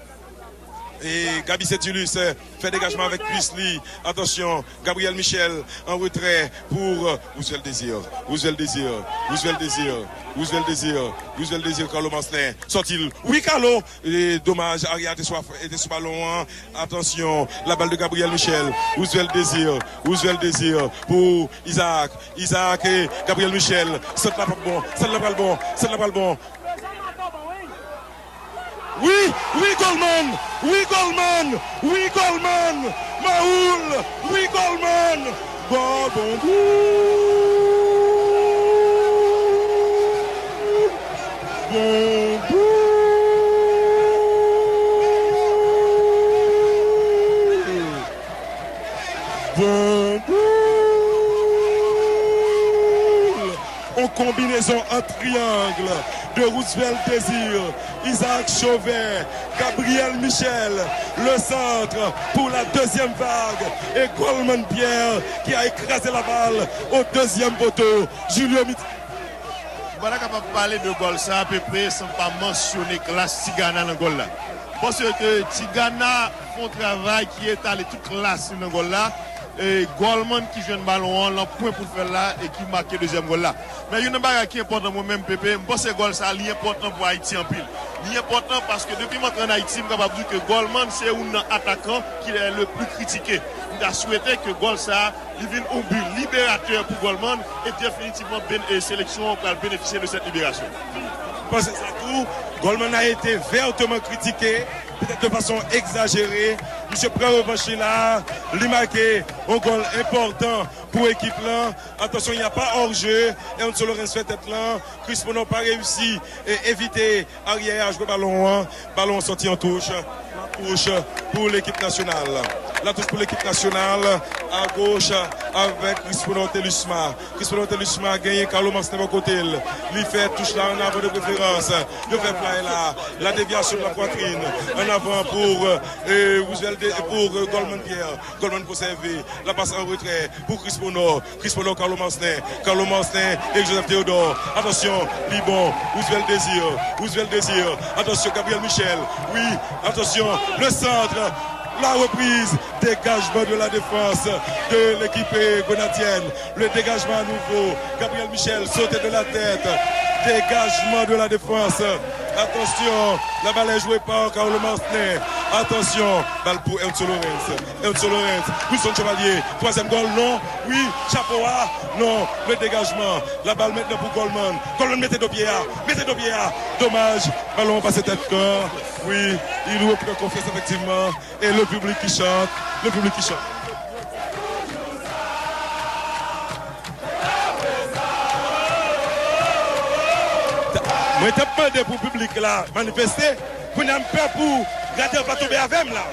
E Gaby Saintilus, euh, fè degajman avèk kuis li. Atansyon, Gabriel Michel an retrè pou, euh, Roosevelt Désir. Roosevelt Désir. Roosevelt Désir. Roosevelt Désir. Roosevelt Désir, Carlo Marcelin. Sòti l. Wi, Carlo. E domaj, aryè a te sou, te sou balon an. Atansyon, la balle de Gabriel Michel. Roosevelt Désir. Roosevelt Désir pou Isaac. Isaac e Gabriel Michel. Sant la pral bon. Sant la pral bon. Sant la pral bon. Wi, wi, Goldman! Wi, Goldman! Wi, Goldman! Mawoul! Wi, Goldman! Gòl, bon boul! Bon boul! Bon boul! On konbinezon an triyang de Roosevelt Désir, Isaac Chauvin, Gabriel Michel, le centre pour la deuxième vague, et Goldman Pierre qui a écrasé la balle au deuxième poteau. Julio Mit- M pa ta kapab pale de gòl sa a, Pepe, san pa mansyone klas Tigana nan gòl la. Paske Tigana fè yon travay ki etale tout klas li nan gòl la. E Goldman ki jwenn balon an, lan pwen pou l fè l la, e ki make dezyèm gòl la. Men youn nan bagay ki enpòtan pou mwen menm, Pepe, m panse gòl sa a, li enpòtan pou Ayiti anpil. Li enpòtan paske depi m antre ann Ayiti, m kapab di w ke Goldman se youn nan atakan ki est le plus critiqué. M ta swete ke gòl sa a, li vin yon bi liberatè pou Goldman e definitivman ben-, e seleksyon an pral benefisye de cette libération. M panse sa tou, Goldman a été vertement critiqué, peut-être de façon exagérée. Misye pran revanch li la, li make yon gòl enpòtan pou ekip lan. Atansyon, y a pa hors-jeu. Ernso Lawrence fè tèt lan. Chris Monod pa reyisi e evite aryè a jwe balon an. Balon an sòti an touch. La touche pour l'équipe nationale. La touche pour l'équipe nationale. A goch, avèk Crispinor Thelusma. Crispinor Thelusma genyen Carlo Marcelin bò kote l. Li fè touch la an avan de preferans. Yo fè play la. La devyasyon de la pwatrin. An avan pou, euh, Roosevelt de, pou, euh, Goldman Pierre. Goldman konsève. La pas an retrè pou Crispinor. Crispinor, Carlo Marcelin. Carlo Marcelin, Eric Joseph Théodore. Atansyon, li bon. Roosevelt Désir. Roosevelt Désir. Atansyon, Gabriel Michel. Wi, atansyon. Le centre. La reprise. Dégagement de la défense de l'équipe grenadienne. Le dégagement à nouveau. Gabriel Michel sauté de la tête. Dégagement de la défense. Attention, la balle est jouée par Carlo Marcelin. Attention, balle pour Enzo Lawrence. Enzo Lawrence, Wilson Chevalier, troisième goal, non, wi, chapo a, non, le dégagement. La balle maintenant pour Goldman. Goldman, mete do pye a, mete do pye a. Domaj, balon pase tèt kan. Wi, il repran konfyans efektivman. E le piblik ki chante, le piblik ki chante. Mwen t ap mande pou piblik la manifeste, kounye a m pè pou gade yo pa tonbe avè m la.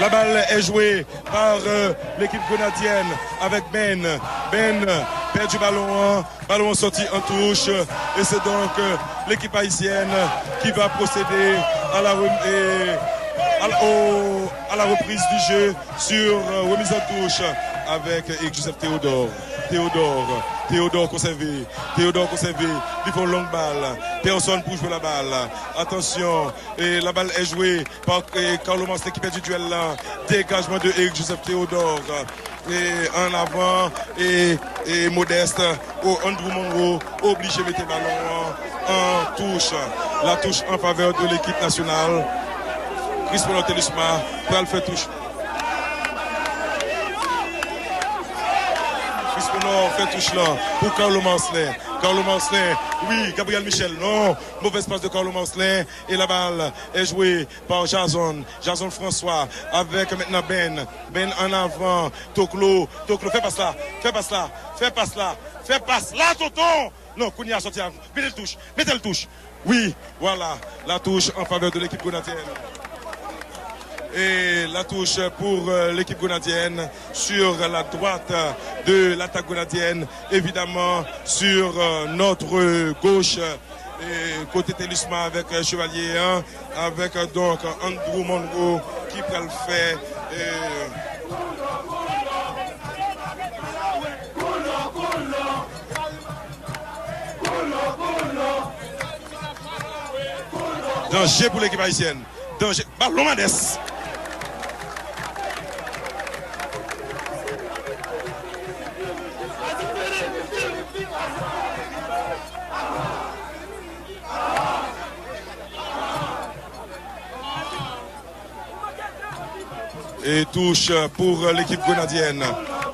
La balle est jouée par, euh, l'équipe grenadienne avec Ben. Ben pèdi balon an. Balon an sòti an touch. Et c'est donc, euh, l'équipe haïtienne qui va procéder à la rem- et à la, au- à la reprise du jeu sur, euh, remise en touche avec Eric Joseph Théodore. Théodore, Théodore konsève, Théodore konsève, li fè yon long bal. Pèsonn pou jwe la bal. Atansyon, e la balle est jouée par, e, Carlo Marcelin ki pèdi duèl la. Dégagement de Eric Joseph Théodore. E, an avan, e, e Modeste, o, Andrew Monroe oblije mete balon an an touch. La touche en faveur de l'équipe nationale. Crispinor Thelusma pral fè touch. Crispinor fè touch lan pou Carlo Marcelin. Carlo Marcelin, wi, Gabriel Michel, non. Mauvaise passe de Carlo Marcelin. Et la balle est jouée par Jason. Jason François avec maintenant Ben. Ben en avant. Toklo. Toklo, fè pas la. Fè pas la. Fè pas la. Fè pas la, tonton. Non, kounye a sòti a. Mete l touch. Mete l touch. Wi, voilà. La touche en faveur de l'équipe grenadienne. Et la touche pour, euh, l'équipe grenadienne sur la droite de l'attaque grenadienne. Évidemment, sur, euh, notre gauche, e kote Thelusma avèk, e, Chevalier an, avèk, e, donk, Andrew Monroe ki pral fè, e, danje pou lekip ayisyèn. Danje. Balon Modeste. E touche pou lekip grenadyen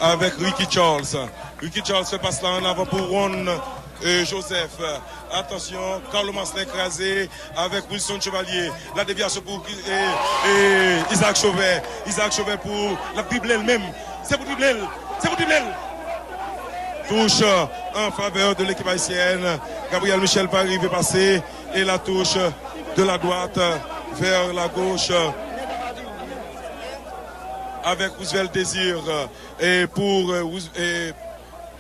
avèk Ricky Charles. Ricky Charles fè pas la an avan pou Ron, e, Joseph. Atansyon, Carlo Marcelin kraze avèk Wilson Chevalier. La devyasyon pou, e, e, Isaac Chauvin. Isaac Chauvin pou, l ap drible l menm. Se pou drible l. Se pou drible l. Touche en faveur de l'équipe haïtienne. Gabriel Michel pa rive pase. E la touche de la droite vers la gauche. Avec Roosevelt Désir. E pou, e, Roose- e,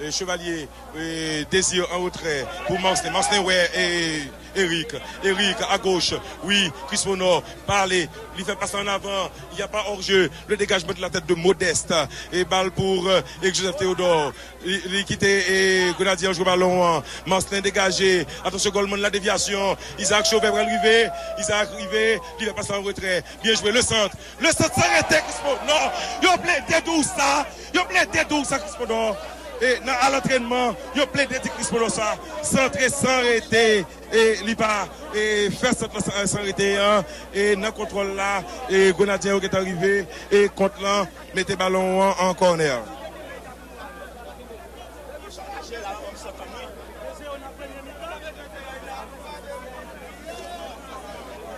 e, Chevalier. E, Désir an retrè pou Marcelin. Marcelin wè, e, Eric. Eric, a goch. Wi, Chris Monor. Pale. Li fè pas an avan. Y a pas hors-jeu. Le dégagement de la tête de Modeste. E bal pou, e, Eric Joseph Théodore. Li, li kite, e, grenadye an jwe balon an. Marcelin degaje. Atansyon, Goldman, la devyasyon. Isaac Chauvin pral rive. Isaac rive. Li fè pas an retrè. Byen jwe. Le sant. Le sant san rete, Chris Monor. Yo plede di w sa. Yo plede di w sa, Chris Monor. E nan, a lantrènman, yo plede di Chris Monor sa. Santre san rete. E li pa, e, fè sant lan san, san rete an. E nan kontwòl la, e grenadyen yo gentan rive. E kont lan mete balon an an kònè.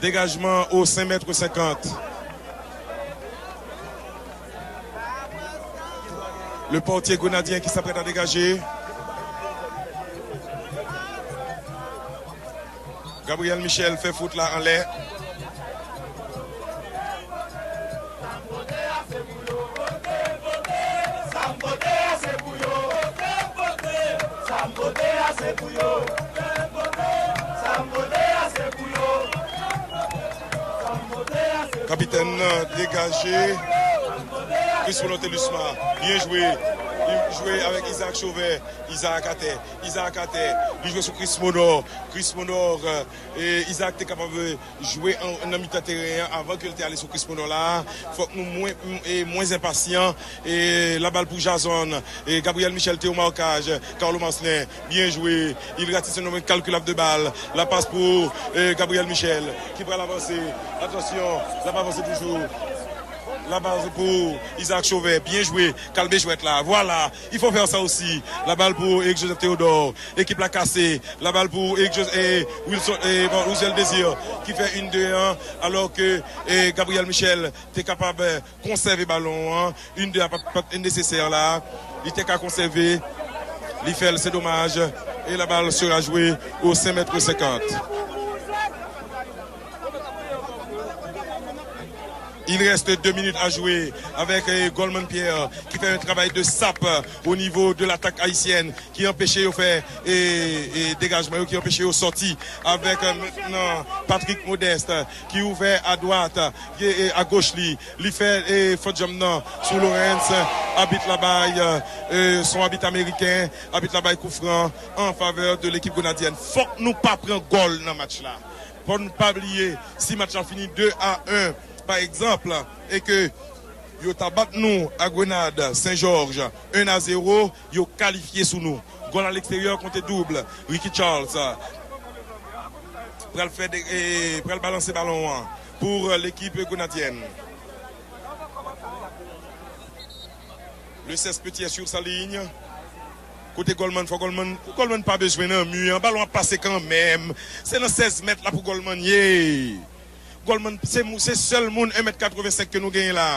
Dégagement au cinq mètres cinquante. Le portier grenadyen ki s'apprête à dégager. Gabriel Michel fè fout la anlè. Kapitèn nan degaje. Crispinor Thelusma, byen jwe. Li jwe avèk Isaac Chauvin. Isaac atè. Isaac atè. Li jwe sou Crispinor. Crispinor, e, Isaac te kapab jwe an, nan mitan teren an avan ke l te ale sou Crispinor la. Fòk nou mwen, e, mwens enpasyan. E, la balle pour Jason. E, Gabriel Michel te o markaj. Carlo Marcelin, byen jwe. Il ratisse un nombre incalculable de balles. La passe pour, e, Gabriel Michel, ki pral avanse. Atansyon, l ap avanse toujou. La balle pour Isaac Chauvin, byen jwe. Kalme jwèt la. Vwala, il faut faire ça aussi. La balle pour Eric Joseph Théodore. Ekip la kase. La balle pour Eric Joseph, e, Wilson, e, bon, Rouziel Désir ki fè une deux en, alò ke, e, Gabriel Michel te kapab, e, konsève balon an. Une deux en pa t, pa t nesesè la. Li te ka konsève. Li fè l, se domaj. E la balle sera jouée au cinq mètres cinquante. Il reste deux minutes à jouer avec, euh, Goldman Pierre qui fait un travail de sape, euh, au niveau de l'attaque haïtienne, ki anpeche yo fè, e, e, degajman yo, ki anpeche yo sòti. Avèk, euh, mentnan Patrick Modeste ki ouvè adwat, e, e, agoch li. Li fè, e, fòt janm nan sou Lawrence. Abit la bay, e, se yon abit ameriken. Abit la bay koufran an favè de lekip grenadyen. Fòk nou pa pran gòl nan match la. Fòk nou pa bliye, si match la fini de a en, pa egzanp, e ke yo ta bat nou a Grenad, Sen Jòj, en a zewo, yo kalifye sou nou. Gòl aleksteryè konte doub. Ricky Charles pral fè de, e, pral balanse balon an pou lekip grenadyèn. Le sèz Petit est sur sa ligne. Kote Goldman, fò Goldman, Goldman pa bezwen nan mi an. Balon ap pase kanmenm. Se nan sèz mèt la pou Goldman ye. Goldman, se mou-, se sèl moun en mèt katrevensenk ke nou genyen la.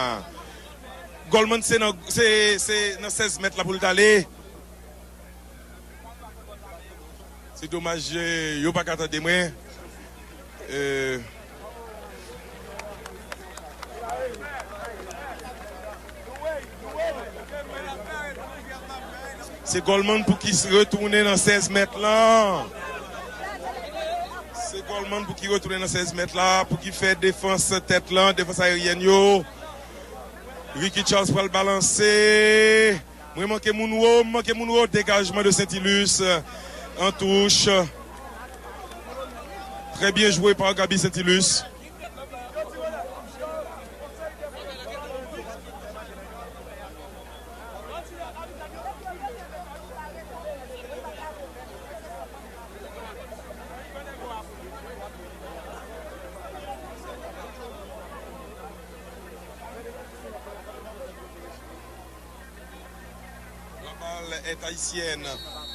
Goldman, se nan, se, se nan sèz mèt la pou l t ale. Se domaj, eh, yo pa ka tande mwen. Eh, se Goldman pou ki retounen nan sèz mèt lan. Se Goldman pou ki retounen nan sèz mèt la, pou ki fè defans tèt lan, defans aeryèn yo. Ricky Charles pral balanse. Mwen manke moun wo, m manke moun wo. Dégagement de Saintilus. En touche. Très bien joué par Gaby Saintilus. La balle est haïtienne.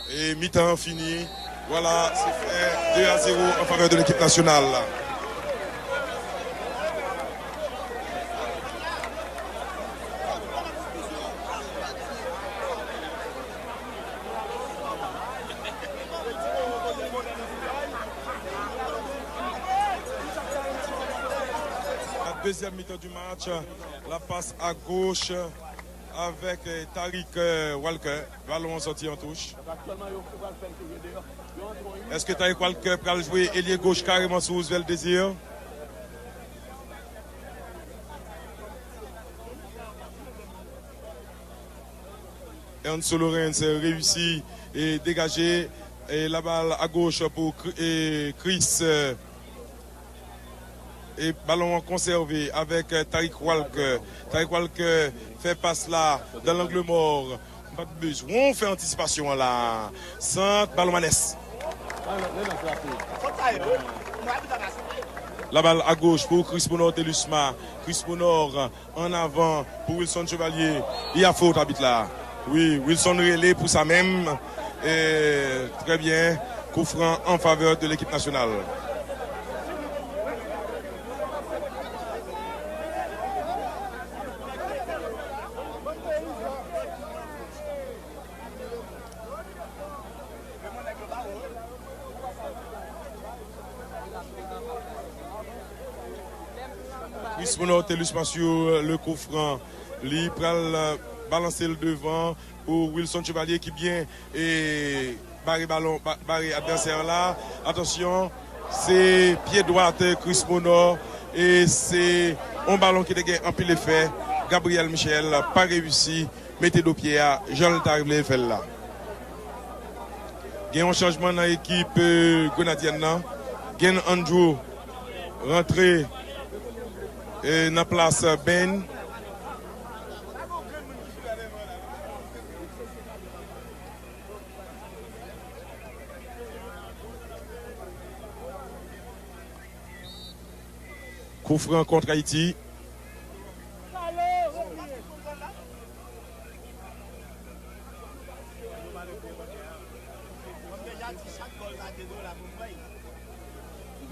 Et mi-temps fini. Voilà, c'est fait deux à zéro en faveur de l'équipe nationale. La deuxième mi-temps du match, la passe à gauche. Avèk, eh, Tariq, eh, Walker. Balon an sòti an touch. Èske Tariq Walker pral jwe elye goch kareman sou Roosevelt Désir? Ernso Lawrence reyisi e degaje, eh, la balle à gauche pour Cr-, eh, Chris, eh, E balon an konsève avèk, eh, Tariq Walker. Tariq Walker fè pas la dans l'angle mort. M pa t bezwen fè antisipasyon an la. Sant, balon Manès. La balle à gauche pour Crispinor Thelusma. Crispinor en avant pour Wilson Chevalier. Il y a faute, abit la. Wi, Wilson rele pou sa menm. Eh, très bien. Coup franc en faveur de l'équipe nationale. Chris Monor Thélusma sur le coup franc. Li pral, euh, balanse l devan pou Wilson Chevalier ki byen e bare balon, ba- bare advèsè la. Atansyon, se pye dwat Chris Monor e se yon balon ki te gen anpil efè. Gabriel Michel pa reyisi mete do pye a jan l ta vle fè l la. Gen yon chanjman nan ekip, euh, Grenadyèn nan. Gen Andrew rantre, euh, nan plas Ben. Kou fran kont Ayiti.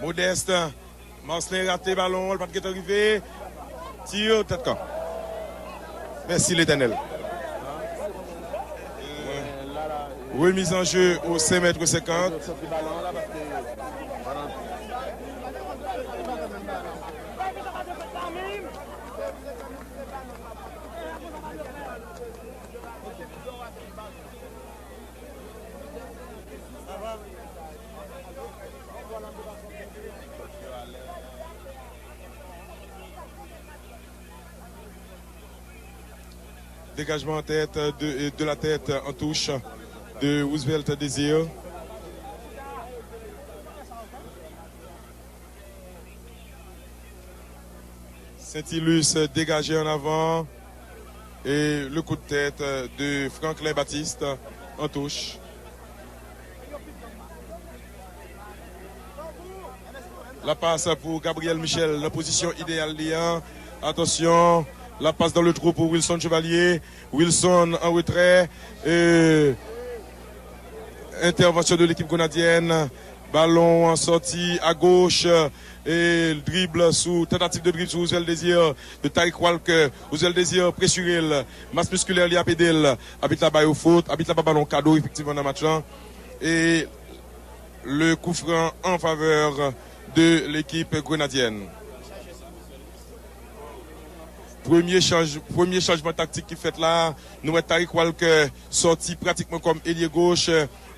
Modeste. Marcelin rate balon, l pa t gentan rive. Tir tèt kan. Mèsi Letènèl. Remise en jeu au cinq mètres cinquante. Dégagement en tête de, de la tête en touche de Roosevelt Désir. Saint-Ilus dégagé en avant et le coup de tête de Franklin Baptiste en touche. La passe pour Gabriel Michel nan pozisyon ideyal li an. Atansyon, la passe dans le trou pour Wilson Chevalier. Wilson en retrait. Euh, intervention de l'équipe grenadiyèn. Balon an sòti a goch. E drib sou, tantativ de drib sou Roosevelt Désir, de Tariq Walker. Roosevelt Désir presire l. Mas miskilè li ap ede l. Abit la ba yo fot. Abit la ba balon kado efektivman nan match lan. E le coup franc en faveur de l'équipe grenadiyèn. Premye chanj, premye chanjman taktik ki fèt la, nou wè Tariq Walker sòti pratikman kòm elye goch.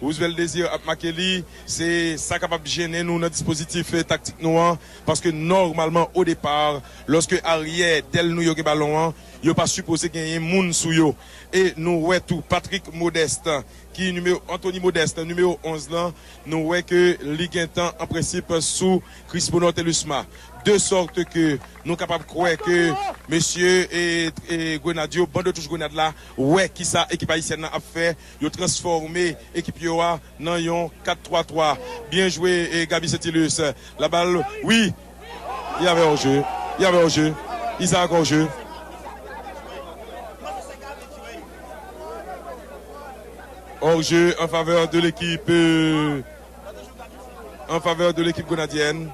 Roosevelt Désir ap make li. Se sa kapab jennen nou nan dispozitif, eh, taktik nou an. Paske nòmalman, o depa, lòske aryè dèl nou yo gen balon an, yo pa sipoze genyen moun sou yo. E nou wè tou Patrick Modeste, ki nimewo, Anthony Modeste, nimewo onz lan, nou wè ke li gentan an prensip sou Chris Monor Thélusma. De sorte ke nou kapab kwè ke mesye e, e Grenad yo, bann de touch Grenad la, wè kisa ekip ayisyèn nan ap fè, yo transfòme ekip yo a nan yon kat twa twa. Byen jwe, e Gaby Saintilus. La balle, wi, il y avait hors-jeu. Il y avait hors-jeu. Isaac hors-jeu. Hors-jeu en faveur de l'équipe, euh, en faveur de l'équipe grenadienne.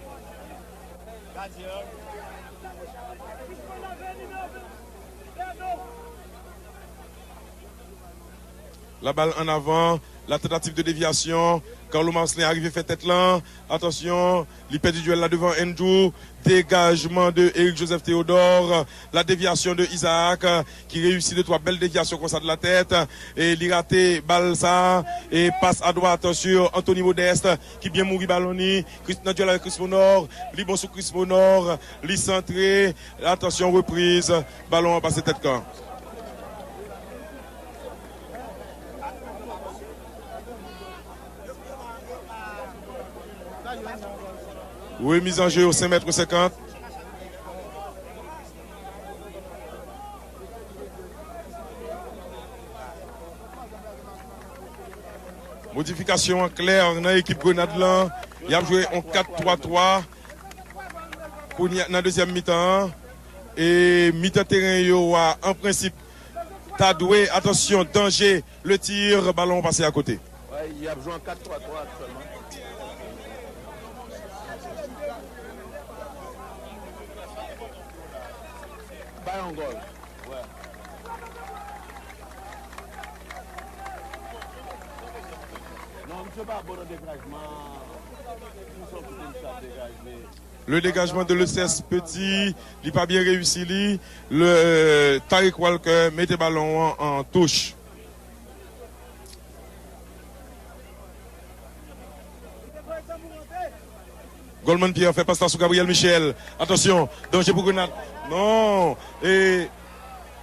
La balle en avant, la tentative de déviation. Carlo Marcelin arive fè tèt lan. Atansyon, li pèdi duèl la devan Andrew. Dégagement de Eric Joseph Théodore. La déviation de Isaac, euh, ki reyisi de twa bèl devyasyon konsa de la tèt. E li rate bal sa. E pas a dwat sur Anthony Modeste, ki byen mouri balon ni. Chris, nan duèl avèk Chris Monor. Li bon sou Chris Monor. Li santre. Atansyon, repriz. Balon an pase tèt kan. Remise en jeu au cinq mètres cinquante. Modifikasyon an klè nan ekip Grenad lan. Y ap jwe yon kat twa twa. Kounye a, nan dezyèm mitan an, e mitan teren yo a, an prensip, ta dwe, atansyon, danje, le tir, balon pase akote. Wi, y ap jwe an kat twa twa aktyèlman. Bay yon gòl. Wi. Non, misye pa bon nan degajman. Misye kite misye ap degaje. Le dégagement de Leces Petit, li pa byen reyisi li. Le, Tariq Walker mete balon an an touch. Goldman Pierre fè pas la sou Gabriel Michel. Atansyon, danje pou Grenad. Non. E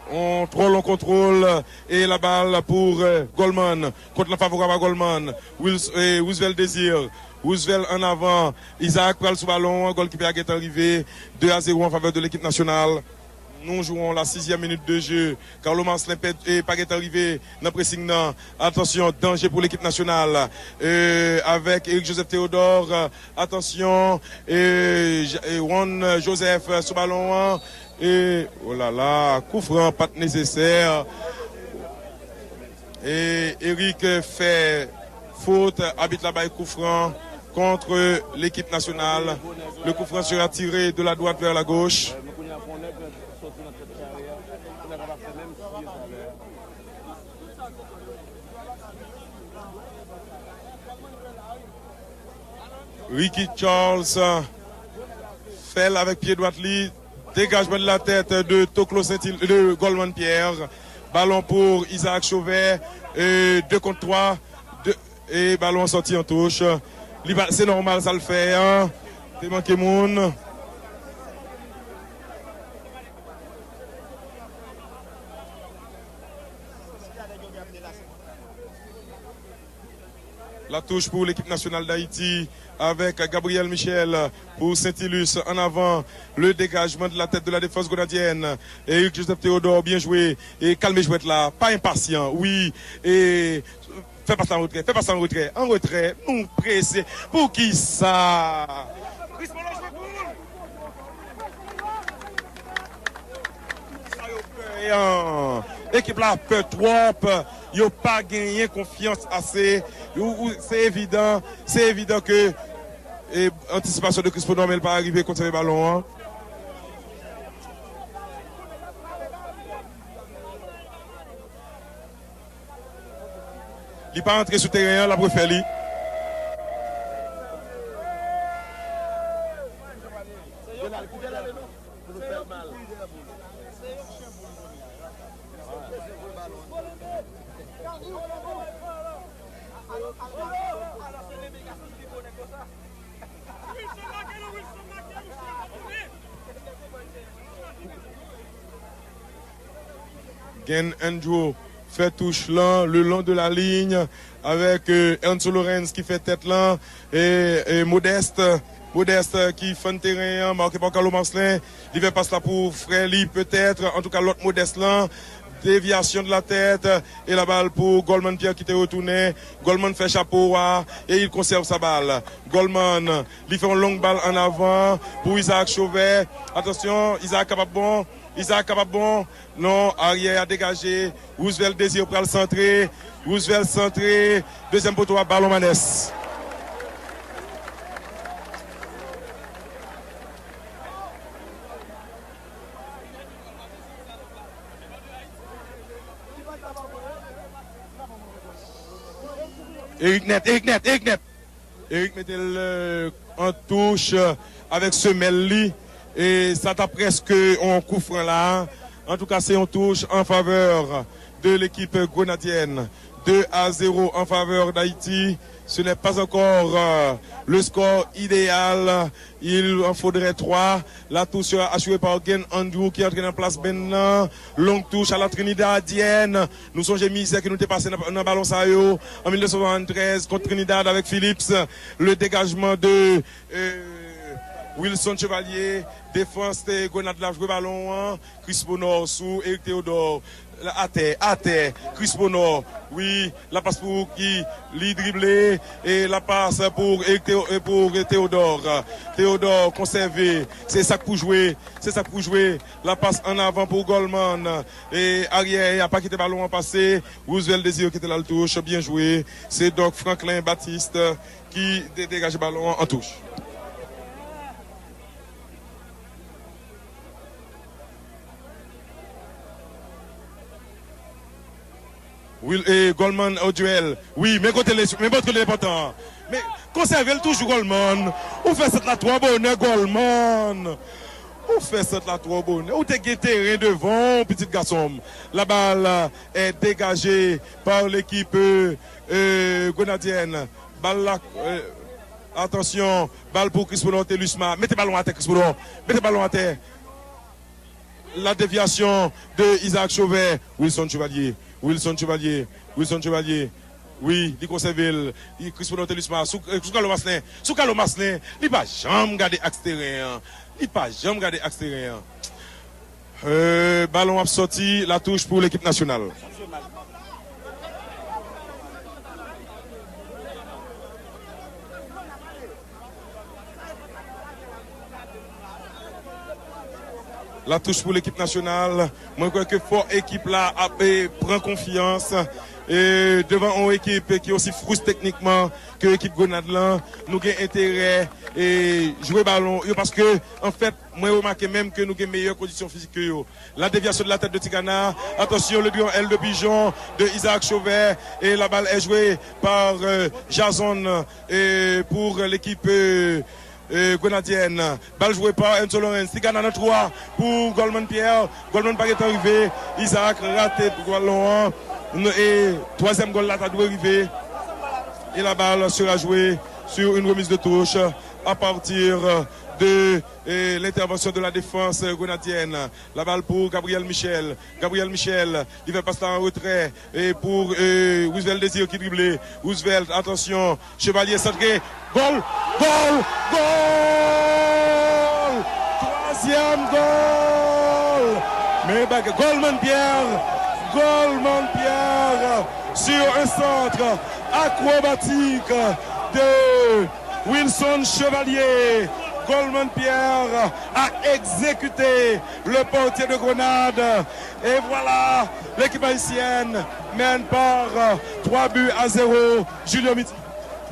on twò long kontwòl. E la bal pou, euh, Goldman. Kont lan favorab a Goldman. Wils- e Roosevelt Désir. Roosevelt an avan. Isaac pral sou balon an. Gòlkipè a gentan rive. De a zewo an favè de lekip nasyonal. Nous jouons la sixième minute de jeu. Carlo Marcelin pèd, e pa gentan rive nan pressing nan. Atansyon, danje pou lekip nasyonal. E, avèk Eric Joseph Théodore. Atansyon, e, J- e Juan Joseph sou balon an. E, oh la la, kou fran pa t nesesè. E Eric fè fot, abit la bay kou fran kont lekip nasyonal. Le coup franc sera tiré de la droite vers la gauche. Ricky Charles fè l avèk pye dwat li. Dégagement de la tête de Toklo Saint-Il, de Goldman Pierre. Balon pou Isaac Chauvet. E de kont twa. De, e balon an sòti an touch. Li pa, se nòmal sa l fè an. Te manke moun. La touche pour l'équipe nationale d'Haïti avec Gabriel Michel pour Saint-Ilus en avant. Le dégagement de la tête de la défense grenadienne. Eric Joseph Théodore, bien joué. E kalme jwèt la. Pa enpasyan. Wi. E fè pas la an retrè. Fè pas la an retrè. An retrè. Nou prese. Poukisa? Sa yo pè an. Ekip la pè twòp. Yo pa genyen konfyans ase. Ou, ou, se evidan, se evidan ke, e, antisipasyon de Chris Ponor, men l pa rive konsève balon an. Li pa antre sou teren an, l ap refè li. Gen Andrew fè touch lan le long de la ligne avec, euh, Ernso Lorenz ki fè tèt lan e, e Modeste, Modeste ki fann teren an, make pa Carlo Marcelin, li fè pas la pou frè li petèt, antouka lòt Modeste lan, déviation de la tête e la balle pour Goldman Pierre ki te retounen, Goldman fè chapo a e il conserve sa balle. Goldman, li fè yon long bal an avan pou Isaac Chauvet. Atansyon, Isaac kapab bon. Isaac kapab bon. Non, aryè a degaje. Roosevelt Désir pral santre. Roosevelt santre. Dezyèm poto a, balon Manès. Eric Net, Eric Net, Eric Net. Eric mete l, euh, an touch, euh, avèk semèl li. E sa ta prèske yon kou fran la. Antouka, se yon touch an favè de l'équipe grenadienne. Deux à zéro en faveur d'Haïti. Ce n'est pas encore, euh, le score idéal. Il en faudrait trois. La touche sera assurée par Gen Andrew ki antre nan plas Ben nan. Long touche à la trinidadienne. Nou sonje mizè ke nou te pase nan, nan balon sa yo an mil nèf san swasanntrèz kont Trinidad avèk Phillips. Le dégagement de, euh, Wilson Chevalier. Defans te Grenad la jwe balon an. Chris Ponor sou Eric Théodore. Atè, atè. Chris Ponor. Wi, la pas pou ki li drible. E la pas pou Eric Théo-, e pou Théodore. Théodore konsève. Se sa k pou jwe. Se sa k pou jwe. La pas an avan pou Goldman. E aryè a pa kite balon an pase. Roosevelt Désir kite l al touch. Byen jwe. Se donk Franklin Baptiste ki de-, degaje balon an an touch. Will, eh, Goldman Oduel. Wi, men kote l, men bò kote l enpòtan an. Men konsève l toujou, Goldman. Ou fè sant la twò bonè, Goldman. Ou fè sant la twò bonè. Ou te gen teren devan w, pitit gason m. La balle est dégagée par l'équipe, euh, euh, grenadienne. Bal la, euh, atansyon, bal pou Chris Paul Telusma. Mete balon atè, Chris Paul. Mete balon atè. La déviation de Isaac Chauvet. Wilson Chevalier. Wilson Chevalier. Wilson Chevalier. Wi, li konsève l. Li Chris Paul Telusma. Sou, sou Carlo Marcelin. Sou Carlo Marcelin. Li pa janm gade aks teren an. Li pa janm gade aks teren an. Euh, balon ap sòti, la touche pour l'équipe nationale. La touche pour l'équipe nationale. Mwen kwè ke fò ekip la ap, eh, pran konfyans, eh, devan yon ekip ki osi frus teknikman ke ekip Grenad lan. Nou gen enterè, eh, jwe balon yo paske, anfèt, mwen remake menm ke nou gen meyè kondisyon fizik ke yo. La déviation de la tête de Tigana. Attention, le grand L de Pigeon de Isaac Chauvet. Et la balle est jouée par, euh, Jason, euh, pour l'équipe, euh, euh, grenadienne. Bal jwe pa Enzo Lawrence. Tigana nan twò a pou Goldman Pierre. Goldman pa gentan rive. Isaac rate balon an. E twazyèm gòl la ta dwe rive. Et la balle sera jouée sur une remise de touche à partir de, eh, l'intervention de la défense grenadienne. La balle pour Gabriel Michel. Gabriel Michel, li fè pas la an retrè. Et pour, eh, Roosevelt Désir ki drible. Roosevelt, attention. Chevalier centré. Gol! Gol! Gol! Troisième gol! Mais Goldman Pierre, Goldman Pierre sur un centre acrobatique de Wilson Chevalier. Goldman Pierre a exécuté le portier de Grenade. Et voilà, l'équipe haïtienne mène par, euh, trois buts à zéro. Julio Miti.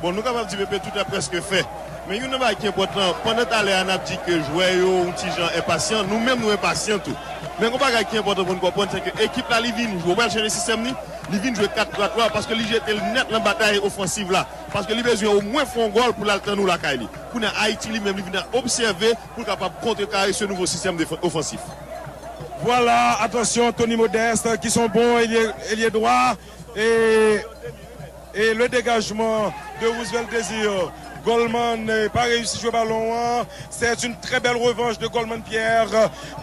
Bon, nou kapab di Pepe tout a prèske fè. Men youn nan bagay ki enpòtan, pandan talè a n ap di ke jwè yo yon ti jan enpasyan, nou menm nou enpasyan tou. Men yon bagay ki enpòtan pou n konprann, se ke ekip la li vin jwe, ou pral chanje sistèm li, li vin jwe kat twa twa paske li jete l nèt nan batay ofansiv la. Paske li bezwen omwen fè yon gòl pou l al tann ou lakay li. Kounye a Ayiti li menm li vin obsève pou l kapab kontrekare se nouvo sistèm ofansif. Voilà, attention, Tony Modeste, qui sont bons ailier, ailier droit. Et, et le dégagement de Roosevelt Désir. Goldman, eh, pa reyisi jwe balon an. C'est une très belle revanche de Goldman Pierre,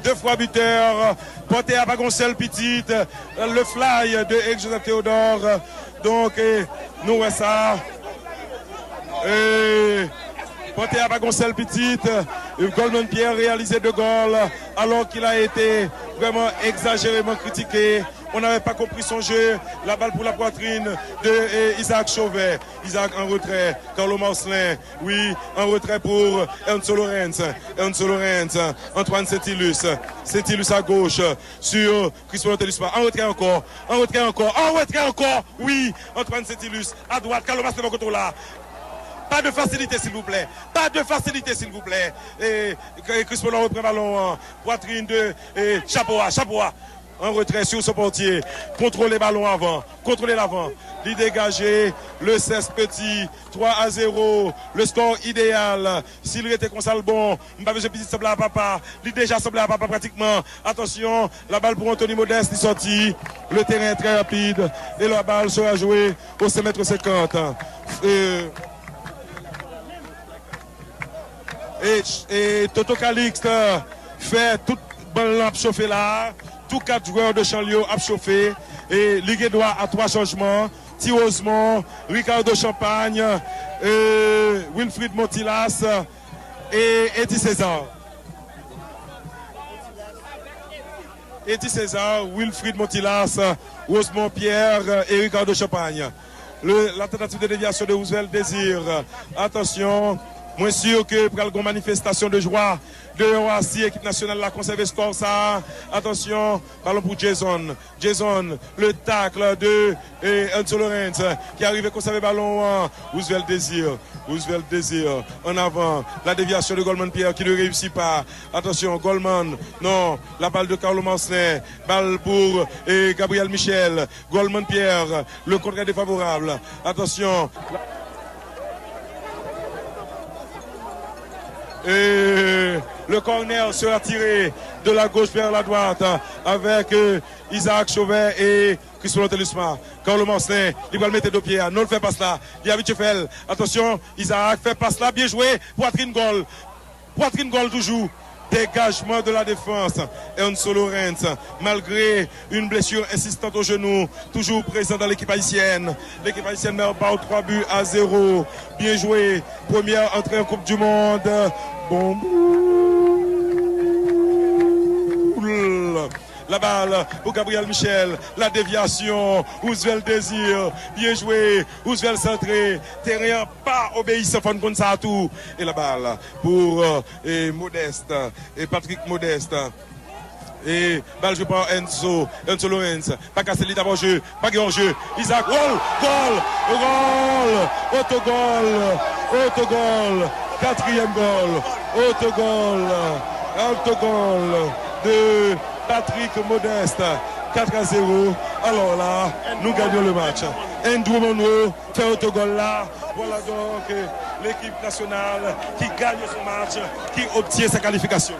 deux fois buteur. Pòtè a pa gon sèl pitit. Le fly de Eric Joseph Théodore. Donc, eh, nou wè sa. Eh, Pòtè a pa gon sèl pitit. Goldman Pierre réalisé deux goals alors qu'il a été vraiment exagérément critiqué. On n'avait pas compris son jeu. La balle pour la poitrine de, eh, Isaac Chauvet. Isaac en retrait. Carlo Marcelin. Oui, en retrait pour Enzo Lawrence. Enzo Lawrence. Antoine Saintilus. Saintilus à gauche. Sur Chris Paul Telusma. En retrait encore. En retrait encore. En retrait encore. Oui, Antoine Saintilus. À droite. Carlo Marcelin bò kote w la. Pas de facilité, s'il vous plaît. Pas de facilité, s'il vous plaît. Et, et Chris Paul repran balon an. Poitrine de, eh, chapo a, chapo a. An retrè sou son pòtye. Kontwole balon avan. Kontwole l avan. Li degaje. Le sèz Petit. Twa a zewo. Le score idéal. Si l rete konsa, l bon. M pa bezwen pitit sanble a papa. Li deja sanble a papa pratikman. Atansyon. La balle pour Anthony Modeste. Li sòti. Le terrain est très rapide. Et la balle sera jouée au cinq mètres cinquante. Euh, E, e Toto Calixte fè tout bann lan ap chofe la. Tou kat jwè de chanl yo ap chofe. E li gen dwa a twa chanjman. Ti Rosemond, Ricardo Champagne, e Wilfried Montilas e Eddy César. Eddy César, Wilfried Montilas, Rosemond Pierre et Ricardo Champagne. Le, la tentative de déviation de Roosevelt Désir. Attention, Mwen si ke pral gen manifestasyon de jwa deyò a si ekip nasyonal la konsève skò sa a. Atansyon, balon pou Jason. Jason, le tacle de eh, Enzo Lorentz ki arive konsève balon an. Roosevelt Désir. Roosevelt Désir. An avan. La déviation de Goldman Pierre qui ne réussit pas. Attention, Goldman. Non. La balle de Carlo Marcelin. Balle pour eh, Gabriel Michel. Goldman Pierre. Le contre est défavorable. Attention. Et le corner sera tiré de la gauche vers la droite avec euh, Isaac Chauvet et Crispolo Telusma. Carlo Marcelin, li pral mete do pye a. Non, l fè pas la. Li abitye fè l. Atansyon, Isaac fè pas la. Byen jwe. Pwatrin gòl. Pwatrin gòl toujou. Dégagement de la défense. Enzo Lorentz, malgré une blessure insistante au genou, toujours présent dans l'équipe haïtienne. L'équipe haïtienne mène par trois buts à zéro. Bien joué. Première entrée en Coupe du Monde. Bon boul. La balle pour Gabriel Michel. La déviation. Roosevelt Désir. Bien joué. Roosevelt centré. Teren an pa obeyisan, fò n konn sa tou. E la balle pour euh, et Modeste. Et Patrick Modeste. E bal jwe pa Enzo. Enzo Lorenz. Pa kase li dabò je. Pa gen je. Isaac. Gòl! Gòl! Gòl! Otogòl! Otogòl! Katriyèm gòl! Otogòl! Otogòl de Patrick Modeste. Quatre à zéro. Alors là, nous gagnons le match. Andrew Monroe fè otogòl la. Voilà donc euh, l'équipe nationale qui gagne ce match, qui obtient sa qualification.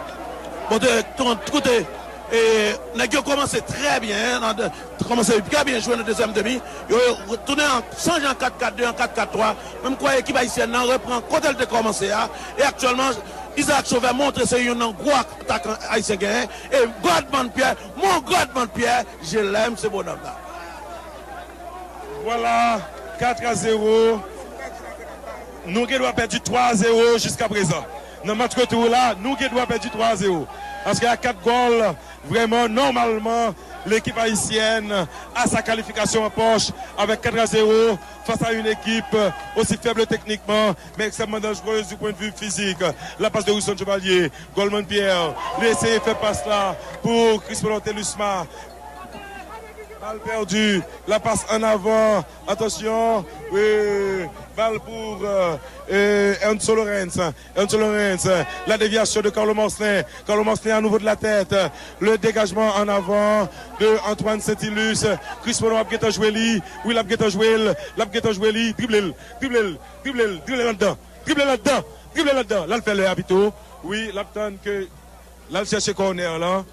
Bon, de, ton, koute, e, nèg yo kòmanse trè byen, nan de, kòmanse trè byen jwe nan dezyèm demi. Yo, yo tounen an, chanje an kat kat de, an kat kat twa. Men m kwè ekip ayisyèn nan repran kote l te kòmanse a. E aktyèlman, Isaac Chauvin montre se youn nan gwo atakan ayisyen genyen. E Godman Pierre, mon Godman Pierre, je l'aime ce bonhomme là. Voilà, quatre à zéro. Nou gen dwa pèdi twa a zewo jiskaprezan. Nan match retou la, nou gen dwa pèdi twa a zewo. Paske a kat gòl, vrèman, nòmalman, l'équipe haïtienne a sa kalifikasyon an pòch avèk quatre à zéro face à une équipe aussi faible techniquement, mais extrêmement dangereuse du point de vue physique. La passe de Wilson Chevalier, Goldman Pierre, li eseye fè pas la pou Crispolo Telusma. Balle perdue. La passe en avant. Attention. Oui. Balle pour euh, euh, Enzo Lorenz. Enzo Lorenz. La déviation de Carlo Marcelin. Carlo Marcelin à nouveau de la tête. Le dégagement en avant de Antoine Saintilus. Crispolo ap gentan jwe li. Oui, l ap gentan jwe l. L ap gentan jwe li. Drible l. Drible l. Drible l. Drible l anndan. Drible l anndan. Drible l anndan. L al fè lè a pito. Oui, l ap tann ke L al chèche kònè lan.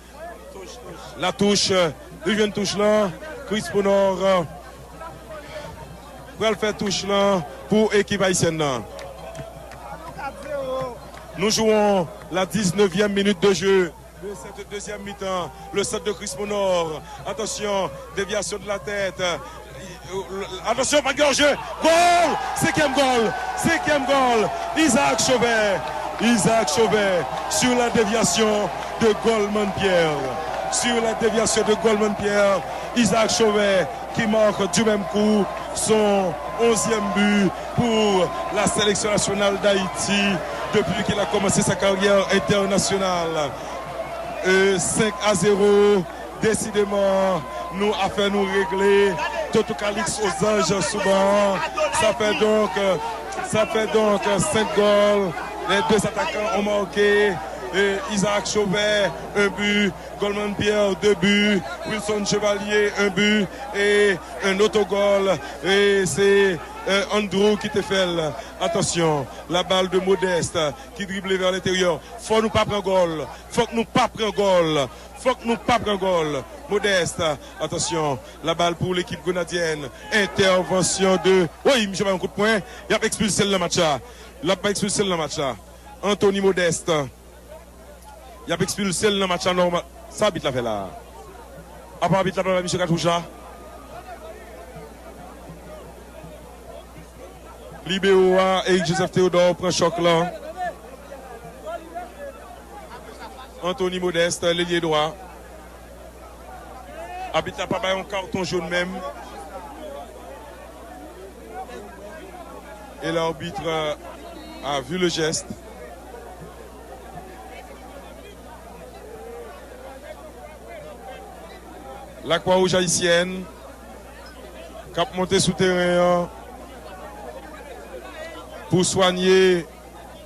La touche, li jwenn touch lan. Chris Ponor pral fè touch lan pou ekip ayisyèn nan. Nous jouons la dix-neuvième minute de jeu de cette deuxième mi-temps. Le centre de Chris Ponor. Attention, déviation de la tête. Attention, pas de danger. Gol! Cinquième gol! Cinquième gol! Isaac Chauvin! Isaac Chauvin sur la déviation de Goldman Pierre. Sur la déviation de Goldman Pierre, Isaac Chauvin qui marque du même coup son onzième but pour la sélection nationale d'Haïti depuis qu'il a commencé sa carrière internationale. Euh, cinq à zéro. Décidément, nous affaires nous réglées. Toto Calix aux anges souvent. Ça fait donc, ça fait donc cinq goals. Les deux attaquants ont marqué. Et Isaac Chauvin, un but. Goldman Pierre, deux buts. Wilson Chevalier, un but. Et un autogol. Et c'est euh, Andrew qui te fait. Attention, la balle de Modeste qui dribble vers l'intérieur. Faut nous pas prendre goal. Faut que nous pas prendre goal. Fòk nou pa pran gòl. Modeste, atansyon, la balle pour l'équipe grenadienne. Entèvansyon de, woy, misye bay yon kout pwen. Y ap ekspilse l nan match la. L ap ekspilse l nan match la. Anthony Modeste. Y ap ekspilse l nan match la nòmal. Sa abit la fè la? Apa abit la pa bay misye kat wouj la? Libero a, Eric Joseph Théodore pran chòk lan. Anthony Modeste, lelye dwa. Abit la pa bay yon katon jòn menm. E larbit A vu le geste. Lakwawouj ayisyèn k ap monte sou teren an pou swanye,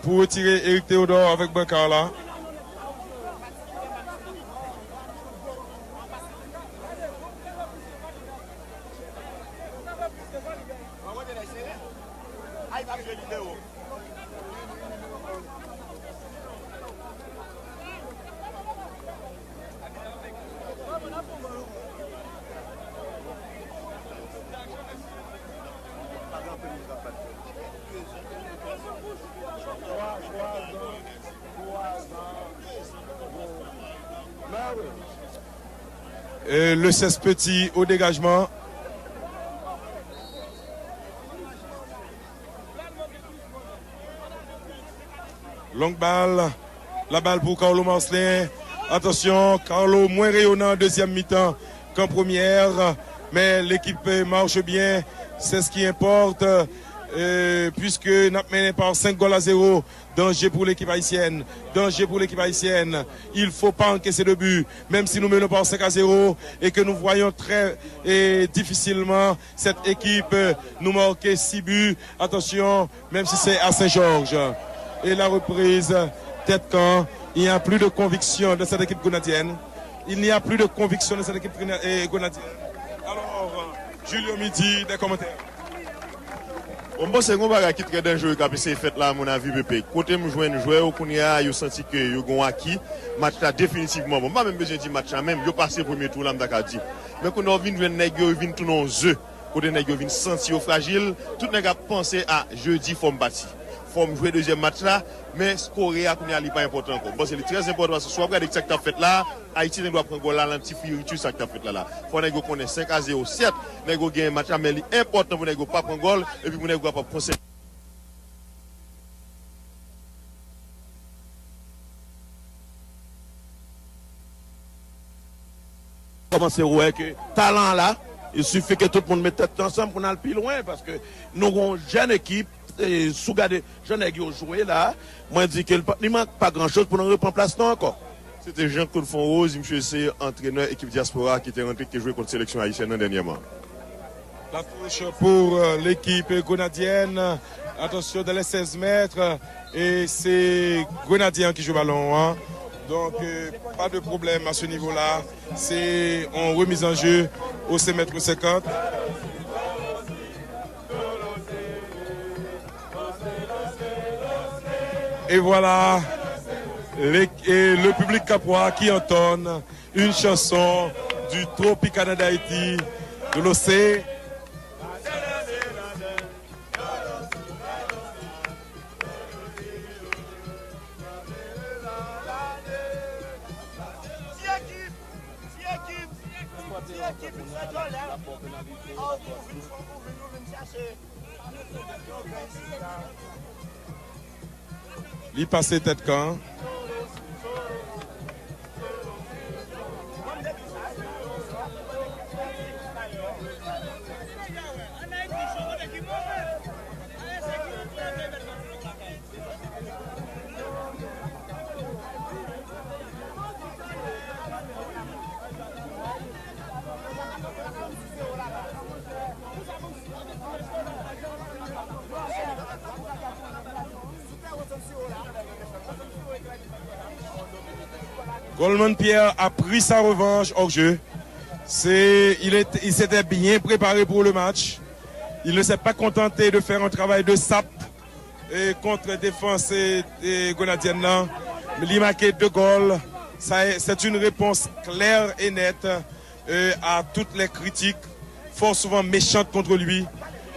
pou retire Eric Théodore avèk brankar la. E le sèz Petit o degajman. Long bal. La bal pou Carlo Marcelin. Atansyon, Carlo mwen reyonan an dezyèm mitan k'an premyè. Men lekip mache byen. C'est ce qui importe. Euh, puisque n ap mennen pa senk gòl a zewo. Danje pou lekip ayisyèn. Danje pou lekip ayisyèn. Il faut pas encaisser de but. Même si nous menons par cinq à zéro et que nous voyons très eh, difficilement cette équipe, euh, nous marquer six buts. Attention, même si c'est à Saint-Georges. Et la reprise, tête camp. Il n'y a plus de conviction dans cette équipe grenadienne. Il n'y a plus de conviction dans cette équipe grena- eh, grenadienne. Alors, euh, Julio Midi, des commentaires. Bon, m panse gen yon bagay ki trè danjere k ap eseye fèt la, amonavi, Pepe. Kote m jwenn jwè yo kounye a, yo santi ke yo gen yon aki match la definitivman. Bon, m pa menm bezwen di match la menm, yo pase premye tou la, m ta ka di. Men kounye a, w vin jwenn nèg yo, yo vin tounen yon ze. Kote nèg yo vin santi yo frajil, tout nèg ap panse a jedi fò m pati. Fò m jwe dezyèm match la, men skore a kounye a li pa enpòtan ankò. M panse li trè enpòtan paske si w ap gade sa k t ap fèt la, Ayiti te dwe pran gòl la nan ti firiti sa k t ap fèt la la. Fò nèg yo konnen senk a zewo, sèt, nèg yo genyen match la, men li enpòtan pou nèg yo pa pran gòl epi pou nèg yo kapab konsève. Kòmanse wè ke talan an la, il suffit ke tout moun met tèt yo ansanm pou n al pi lwen, paske nou gon jèn ekip, e, si w gade jan nèg yo jwe la, mwen di ke li pa, li mank pa gran choz pou nou repran plas nou ankò. Se te Jean Claude Fonrose, misye se antrenè ekip dyaspora ki te rantre, ki te jwe kont seleksyon ayisyèn nan dènyèman. La touche pour euh, l'équipe grenadienne. Attention dans les seize mètres. Et c'est Grenadien qui joue ballon. Hein. Donc, euh, pas de problème à ce niveau-là. C'est en remise en jeu au cinq mètres cinquante. Et voilà, les- et le public capois qui entonne une chanson du Tropicana d'Haïti, de l'Océan. Li pase tèt kan. Goldman Pierre a pris sa revanche hors jeu. C'est, il est, il s'était bien préparé pour le match. Il ne s'est pas contenté de faire un travail de sape eh, contre défense eh, eh, grenadienne. Là. Li make deux goals. Ça, c'est une réponse claire et nette euh, à toutes les critiques, fort souvent méchantes contre lui,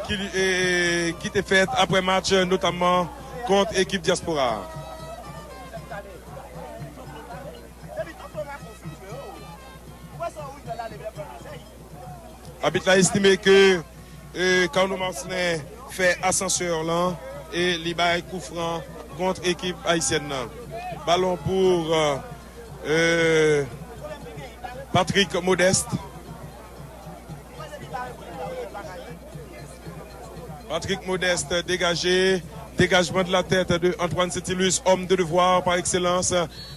qui, euh, qui étaient faites après match, notamment contre équipe diaspora. Abit la estime ke eh, Carlo Marcelin fè asansè lan e li bay kou fran kont ekip ayisyèn nan. Balon pou eh, eh, Patrick Modeste. Patrick Modeste degaje. Dégagement de la tête de Antoine Saintilus, homme de devoir par excellence.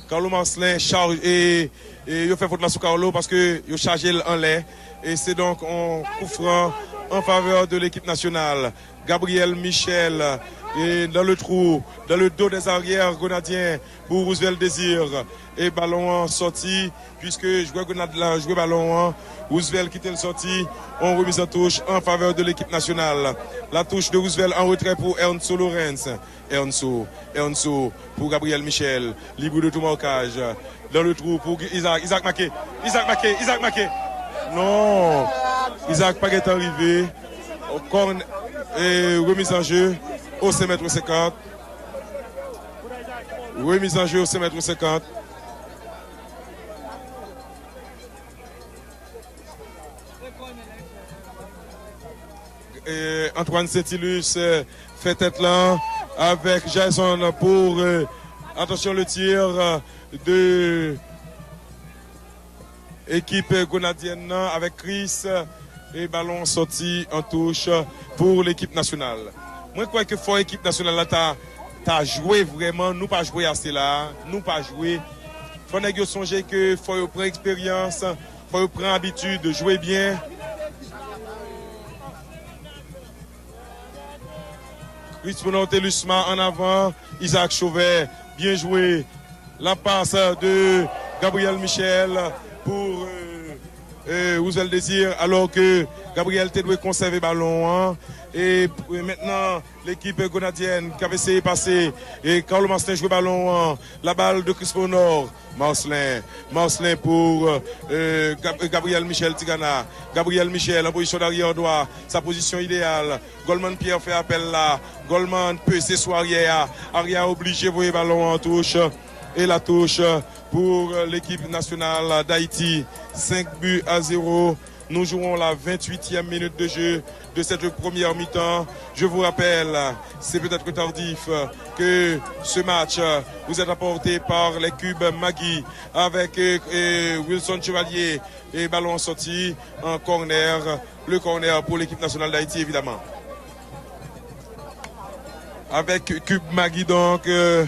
Carlo Marcelin charge et, et yo fè fot la sou Carlo paske yo chaje l anlè. Et c'est donc un coup franc en faveur de l'équipe nationale. Gabriel Michel et dans le trou, dans le dos des arrières grenadiens pour Roosevelt Désir. Et ballon an sòti, puiske jwè grenad la jwe balon an, Roosevelt kite l sòti. On remise en touche en faveur de l'équipe nationale. La touche de Roosevelt en retrait pour Ernso Lawrence. Ernso, Ernso pour Gabriel Michel, libre de tout marquage. Dans le trou pour Isaac, Isaac maké, Isaac maké, Isaac maké. Non, Isaac pa gentan rive. Corner, et remise en jeu au cinq mètres cinquante. Remise en jeu au cinq mètres cinquante. Et Antoine Saintilus, euh, fè tèt lan avèk Jason pour, euh, attention, le tir, euh, de ekip grenadyen nan avèk Chris. E balon sòti an touch pou lekip nasyonal. Mwen kwè ke fò ekip nasyonal la ta, ta jwe vrèman. Nou pa jwe ase la. Nou pa jwe. Fò nèg yo sonje ke fò yo pran eksperyans. Fò yo pran abitid jwe byen. Crispinor Thelusma an avan. Isaac Chauvin, byen jwe. La passe de Gabriel Michel pour, euh, euh, Roosevelt Désir, alors que Gabriel te dwe konsève balon an. E, euh, maintenant, l'équipe grenadienne ki ap eseye pase. E Carlo Marcelin jwe balon an. La balle de Crispinor. Marcelin. Marcelin pour, euh, Gab-, Gabriel Michel Tigana. Gabriel Michel en position d'arrière droit. Sa pozisyon ideyal. Goldman Pierre fè apèl la. Goldman peze sou aryè a. Aryè a oblije voye balon an touch. E la touch pour l'équipe nationale d'Haïti. Cinq buts à zéro. Nous jouons la vingt-huitième minute de jeu de cette première mi-temps. Je vous rappelle, c'est peut-être tardif, que ce match vous est apporté par les cubes Maggi avec, euh, euh, Wilson Chevalier et ballon sorti en corner. Le corner pour l'équipe nationale d'Haïti, évidemment. Avec Cube Maggi, donc, euh,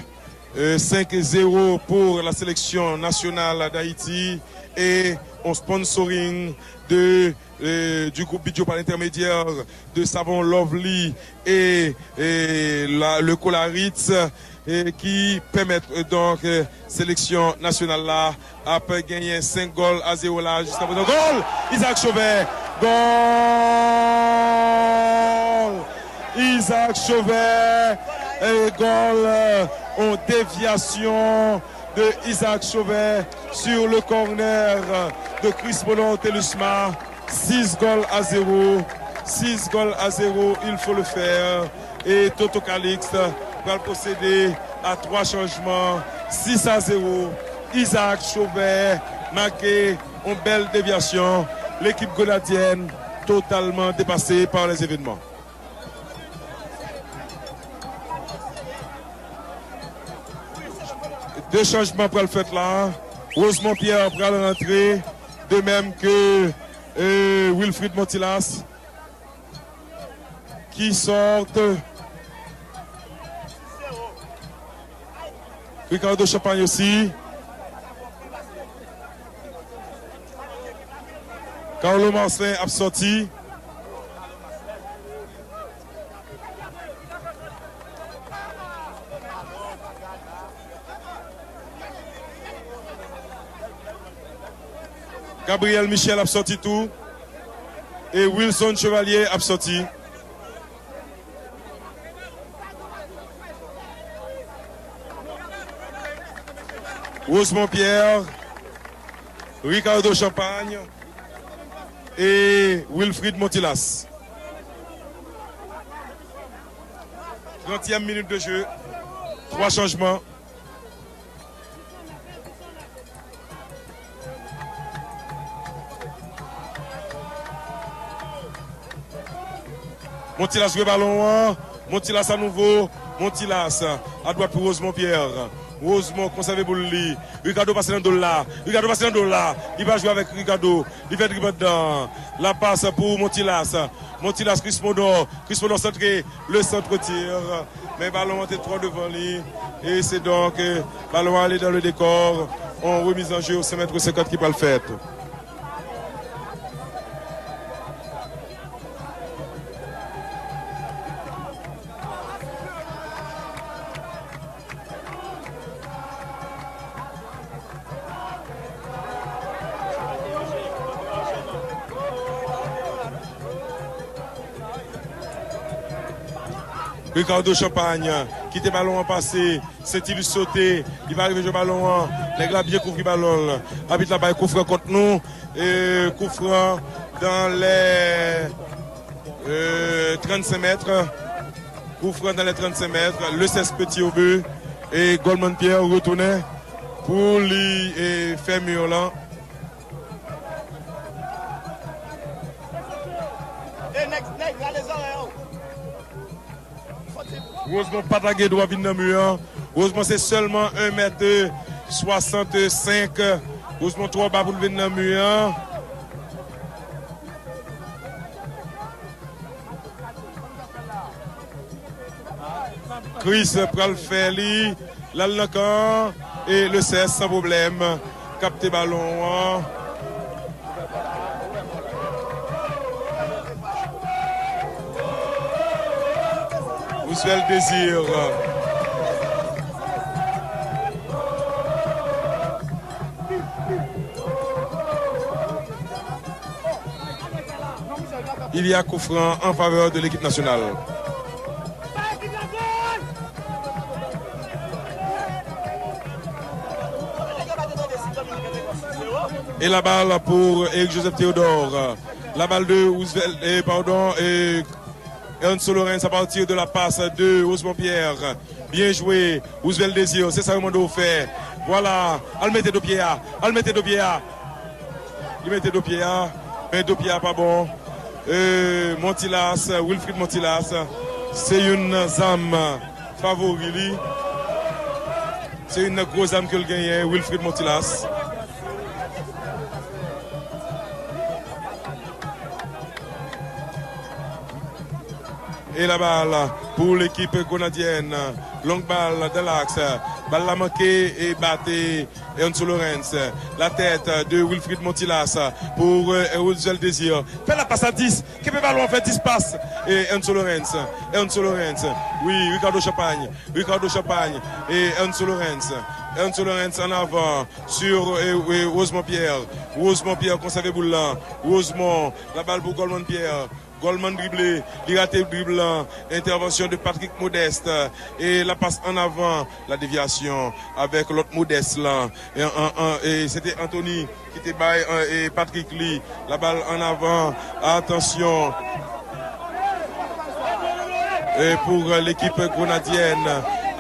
euh, cinq zéro pour la sélection nationale d'Haïti et un sponsoring de, euh, du groupe Bidjo par l'intermédiaire de Savon Lovely et, et la, le Cola Ritz, euh, qui permettent, euh, donc, euh, sélection nationale là ap genyen cinq goals à zéro là jusqu'à présent. Gol! Isaac Chauvin! Gol! Isaac Chauvin! Et gol, euh, en déviation de Isaac Chauvin sur le corner de Crispinor Thelusma. Six goals à zéro. Six goals à zéro, il faut le faire. Et Toto Calixte pral procéder à trois changements. Six à zéro. Isaac Chauvin marqué en belle déviation. L'équipe grenadienne totalement dépassée par les événements. De chanjman pral fèt la. Rosemond Pierre pral rantre, de même que, euh, Wilfried Montilas qui sort. Ricardo Champagne aussi. Carlo Marcelin ap sòti. Gabriel Michel ap sòti tou. E Wilson Chevalier ap sòti. Rosemond Pierre, Ricardo Champagne et Wilfried Montilas. Trentième minute de jeu. Trois changements. Montilas jwe balon an. Montilas a nouvo. Montilas a dwat pou Rosemond Pierre. Rosemond konsève boul li. Ricardo pase nan do l la. Ricardo pase nan do l la. Li pa jwe avèk Ricardo. Li fè drib anndan. La passe pour Montilas. Montilas Chris Monor, Chris Monor santre, le centre tire, men balon an te twò devan li, e se donk, eh, balon ale dans le décor, on remise en jeu au cinq mètres cinquante ki pral fèt. Ricardo Champagne, kite balon an pase, Saintilus sote, li pa rive jwe balon an, nèg la byen kouvri balon l, abit la bay koufran kont nou, e koufran dans les, euh, trannsenk mèt, koufran dans les trannsenk mèt, le sèche tir au but, e Goldman Pierre retounen pou li, e fè mi lan. Rosemond pa t lage dwa vin nan mi an. Rosemond se sèlman en mèt swasannsenk. Rosemond twò ba pou l vin nan mi an. Chris pral fè li. L al nan kan an. E le sèche san pwoblèm. Kapte balon an. Roosevelt Désir. Il y a coup franc en faveur de l'équipe nationale. Et la balle pour Eric Joseph Théodore. La balle de Roosevelt, eh, pardon, eh, Ernso Lorens à partir de la passe de Rosemond Pierre. Byen jwe, Roosevelt Désir, se sa yo mande w fè. Vwala, al mete do pye a, al mete do pye a. Li mete do pye a, men do pye a pa bon. Eh, Montilas, Wilfrid Montilas, se youn nan zam favori li. Se youn nan gwo zam ke l genyen, Wilfrid Montilas. E la balle pour l'équipe grenadiyèn. Long bal dans l'axe. Bal la manke e bat Ernso Lorens. La tête de Wilfrid Montilas pour, euh, Roosevelt Désir. Fè la passe à dix. Kenbe balon an, fè dis pas. E Ernso Lorens. Ernso Lorens. Wi, Ricardo Champagne. Ricardo Champagne. E Ernso Lorens. Ernso Lorens en avant. Sur, eh, eh, Rosemond Pierre. Rosemond Pierre konsève boul lan. Rosemond, la balle pour Goldman Pierre. Goldman drible, li rate drib lan. Intervention de Patrick Modeste. Et la passe en avant, la déviation avec l'autre Modeste lan. Et, en, en, et c'était Anthony ki te bay, eh, eh, Patrick li. La balle en avant. Attention. Et pour, euh, l'équipe grenadiyèn.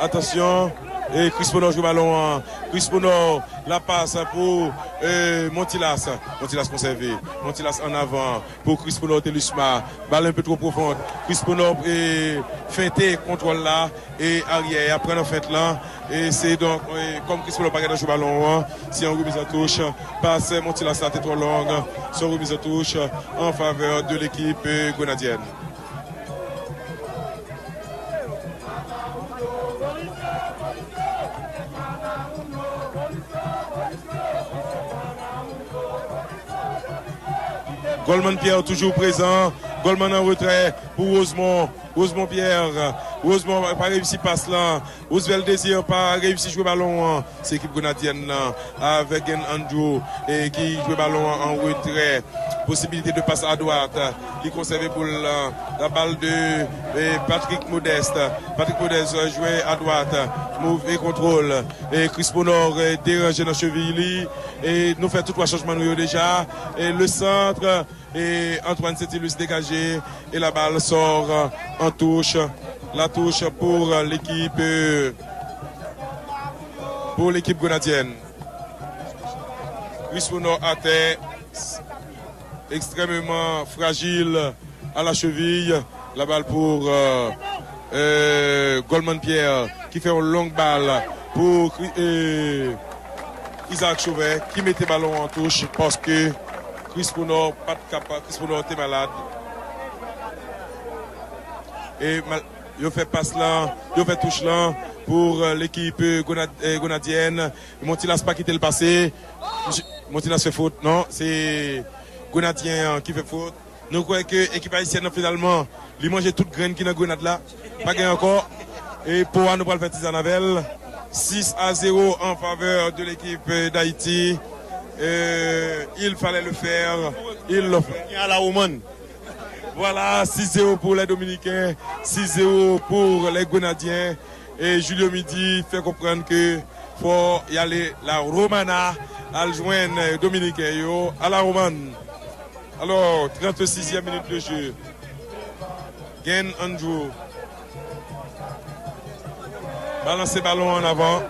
Attention. Et Chris Monor jwe balon an. Chris Monor, la passe pour, euh, Montilas. Montilas konsève. Montilas en avant pour Chris Monor Telusma. Balle un peu trop profonde. Chris Monor, eh, fente kontwòl la. E aryè a pran nan fent lan. E se donk, e kòm Chris Monor pa gentan jwe balon an, se yon remiz an touch. Pas Montilas la te twò long. Se yon remiz an touch en faveur de l'équipe grenadiyèn. Goldman Pierre toujou prezan. Goldman an retrè pou Rosemond. Rosemond Pierre. Rosemond pa reyisi pas lan. Roosevelt Désir pa reyisi jwe balon an. Se ekip grenadiyèn nan avèk Gen Andrew, eh, ki jwe balon an an retrè. Posibilite de pas a dwat. Li konsève boul lan. La balle de, eh, Patrick Modeste. Patrick Modeste jwe a dwat. Move kontwòl. E Chris Monor, eh, deranje nan cheviy li. E nou fè tout twa chanjman nou yo deja. E le centre, e Antoine Saintilus degaje. E la balle sort en touche. La touche pour l'équipe, eh, pour l'équipe grenadiyèn. Chris Monor atè, extrêmement fragile à la cheville. La balle pour, euh, euh, Goldman Pierre ki fè yon long bal pou Chri- euh, Isaac Chauvin ki mete balon an touch paske Chris Monor pa t kapab, Chris Monor te malad. E mal, yo fè pas lan, yo fè touch lan pou, euh, lekip, euh, Grenad-, euh, Grenadyèn. Montilas pa kite l pase. Montilas fè fot, non, se Grenadyen an ki fè fot. Nou kwè ke ekip ayisyèn nan finalman, li manje tout grenn ki nan grenad la. Pa gen ankò. E po a nou pral fè tizan avè l. Six à zéro en faveur de l'équipe d'Haïti. Euh, il fallait le faire. Ils l'ont fait. À la Roman. Voilà, six zéro pour les Dominicains, six zéro pour les Grenadiens. E Julio Midi fè konprann ke fò y ale la Romana al jwenn Dominiken yo. A la Roman. Alò, trannsizyèm minit de jeu. Gen Andrew. Balanse balon an avan.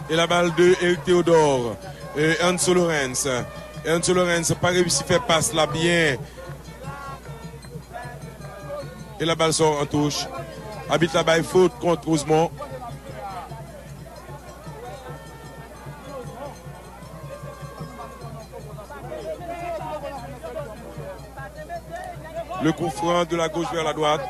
E la bal de Eric Théodore. E Enzo Lawrence. Enzo Lawrence pa reyisi fè pas la byen. E la bal sò an touch. Abit la bay fot kont Rosemont. Le coup franc de la gauche vers la droite.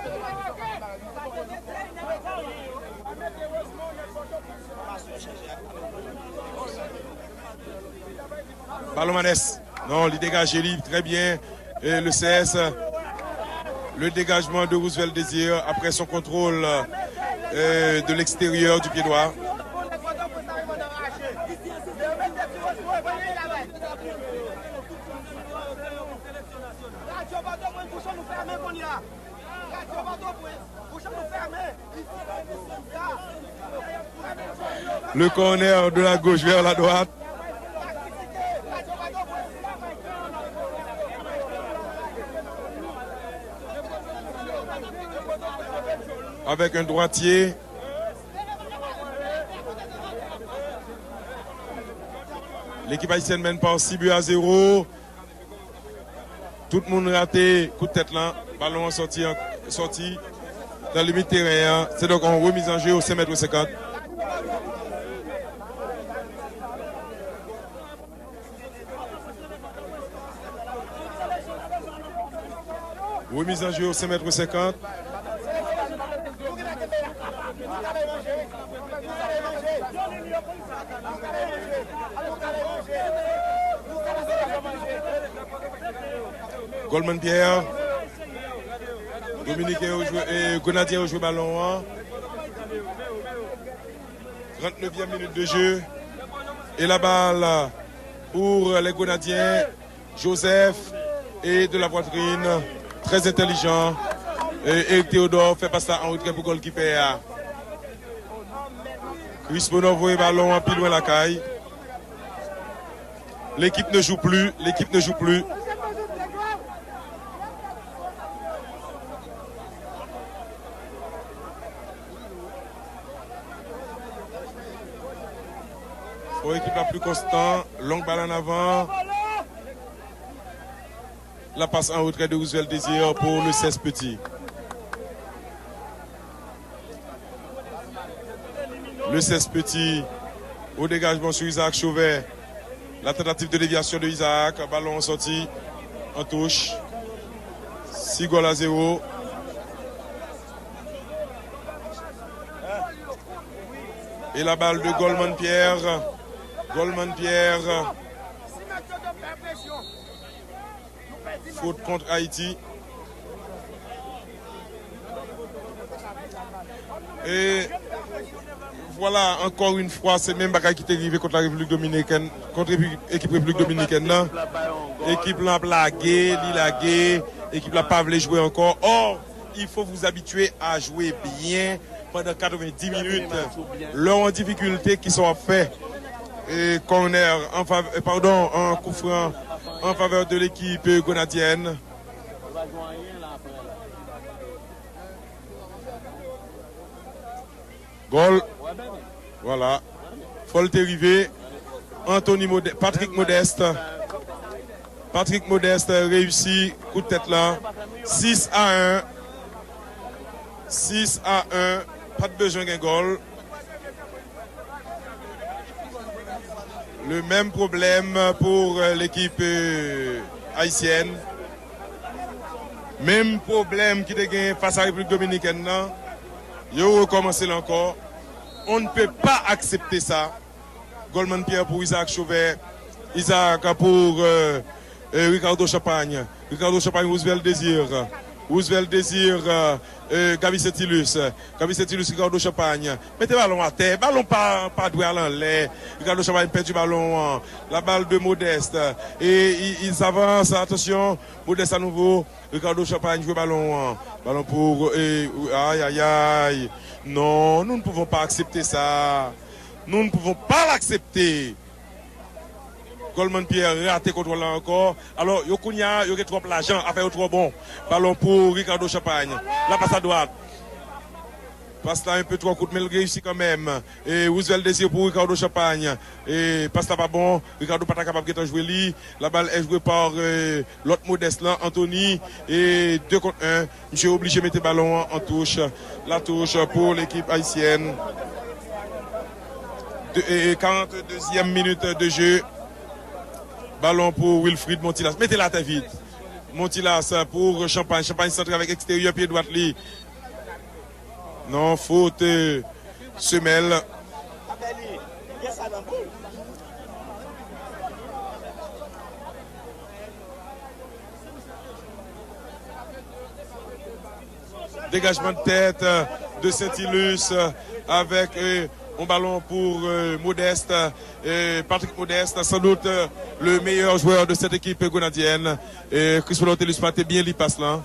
Balon Manès. Non, li degaje li trè byen. E le sèz. Le dégagement de Roosevelt Désir après son contrôle, euh, de l'extérieur du pied droit. Le corner de la gauche vers la droite. Avec un droitier. L'équipe haïtienne mène par six buts à zéro. Tout moun rate kout tèt lan. Balon an sòti, sòti nan limit teren an. Se donk yon remise en jeu au cinq mètres cinquante. Remise en jeu au cinq mètres cinquante. Goldman Pierre. Dominiken yo jwe, e, Grenadyen yo jwe balon an. Trannevnyèm minit de jeu. E la bal pou lè Grenadyen. Joseph e de la poitrine, trè entèlijan. E Eric Théodore fè pas la an retrè pou gòlkipè a. Chris Bonheur voye balon an pi lwen lakay. L'équipe ne joue plus, l'équipe ne joue plus. Fò ekip la pli konstan, long bal an avan. La passe en retrait de Roosevelt Désir pour le seize Petit. Le seize Petit au dégagement sur Isaac Chauvet. La tentative de déviation de Isaac, ballon sorti en touche. Six goals à zéro. Et la balle de Goldman Pierre. Goldman Pierre. Faute contre Haïti. E vwala, ankò yon fwa, se menm bagay ki te rive kont la Repiblik Dominikèn, kont Repi-, ekip Repiblik Dominikèn nan. Ekip lan ap lage, li lage, ekip la pa vle jwe ankò. Or, il faut vous habituer à jouer bien pendant quatre-vingt-dix minutes. Lè w an difikilte, kisa w ap fè? E corner an fav-, e, padon, an kou fran an favè de l'équipe grenadienne. Gòl. Vwala. Fò l te rive. Anthony Modè-, Patrick Modeste. Patrick Modeste reyisi kout tèt la. Sis a en. Sis a en. Pa t bezwen gen gòl. Le menm pwoblèm pou, euh, lekip, euh, ayisyèn. Menm pwoblèm ki te gen fas a Repiblik Dominikèn nan. Yo rekòmanse l ankò. On ne peut pas accepter ça. Goldman Pierre pour Isaac Chauvin. Isaac pour, euh, euh, Ricardo Champagne. Ricardo Champagne, Roosevelt Désir. Roosevelt Désir, euh, euh, Gaby Saintilus. Gaby Saintilus, Ricardo Champagne. Mete balon atè. Balon pa, pa dwe al anlè. Ricardo Champagne pèdi balon an. La balle de Modeste. Et il, il s'avance. Attention. Modeste à nouveau. Ricardo Champagne jwe balon an. Balon pou, e, ay, ay, ay. Non, nous ne pouvons pas accepter ça. Nous ne pouvons pas l'accepter. Goldman Pierre rate kontwòl la ankò. Alò, yo kounye a, yo gen twòp lajan, afè yo twò bon. Balon pou Ricardo Champagne. La passe à droite. Pas la un peu trop courte, men l reyisi kanmenm. E Roosevelt Désir pou Ricardo Champagne. E pas la pa bon. Ricardo pa ta kapab gentan jwe li. La balle est jouée par, euh, lòt Modeste lan, Anthony. E de kont en. Misye oblije mete balon an an touch. La touche pour l'équipe haïtienne. De, e, e karant dezyèm minit de jeu. Balon pou Wilfried Montilas. Mete l atè vit. Montilas pou Champagne. Champagne santre avèk eksteryè pye dwat li. Non, fot, e, semèl. Dégagement de tête, euh, de Saintilus, euh, avec, euh, un ballon pour, euh, Modeste, euh, Patrick Modeste, sans doute, euh, le meilleur joueur de cette équipe grenadienne. Euh, Crispinor Telusma te byen li pas lan.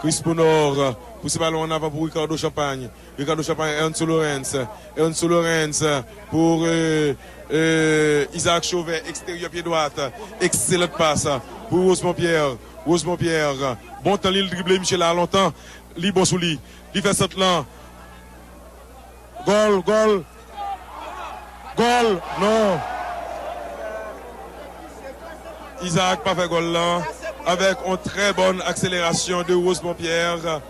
Crispinor, euh, pouse balon an avan pou Ricardo Champagne. Ricardo Champagne, Ernso Lawrence. Ernso Lawrence pour, euh, euh, Isaac Chauvin, extérieur pied droit. Excellente passe pour Rosemond Pierre. Rosemond Pierre, bon tan li, l drible misye la lontan. Li bon sou li. Li fè sant lan. Gòl, gòl. Gòl, non. Isaac pa fè gòl lan. Avec une très bonne accélération de Rosemond Pierre.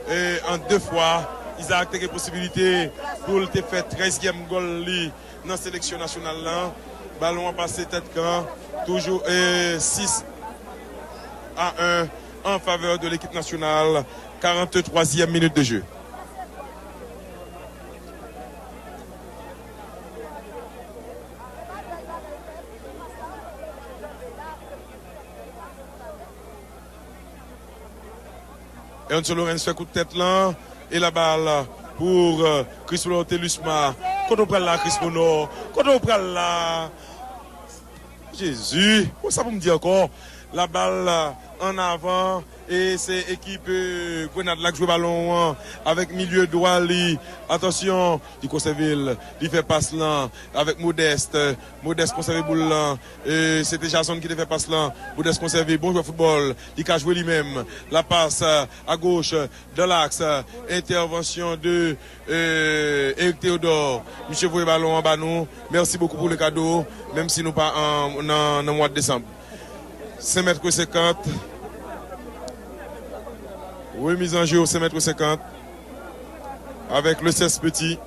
Et en deux fois, Isaac te gen posibilite pou l te fè trèzyèm gòl li nan seleksyon nasyonal lan. Balon an pase tèt kan. Toujou, e, sis a en en faveur de l'équipe nationale. Karant twazyèm minit de jeu. Ernso Lawrence fè kout tèt lan. E la balle pour, euh, Crispinor Telusma. Kote w pral la, Crispinor? Kote w pral la? Jezi, bon, sa pou m di ankò? La balle, euh, en avant. E se ekip, euh, Grenad la k jwe balon an avèk milye dwa li. Atansyon, li konsève l. Li fè pas lan avèk Modeste. Modeste konsève boul lan. E se te Jason ki te fè pas lan. Modeste konsève. Bon jwè foutbòl. Li ka jwe li menm. La passe, euh, à gauche, dans l'axe, euh, intervention de, euh, Eric Théodore. Misye voye balon an ba nou. Merci beaucoup pour le cadeau. Menm si nou pa an, nan, nan mwa desanm. Senk mèt senkant. Remise en jeu au cinq mètres cinquante avec le seize Petit.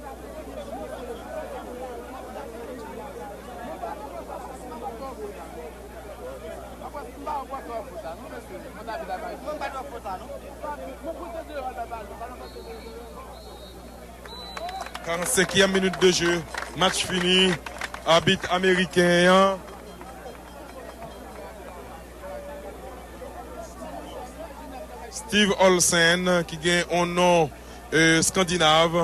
Karant senkyèm minit de jeu, match fini. Abit ameriken an, Steve Olsen, ki gen yon non, euh, skandinav,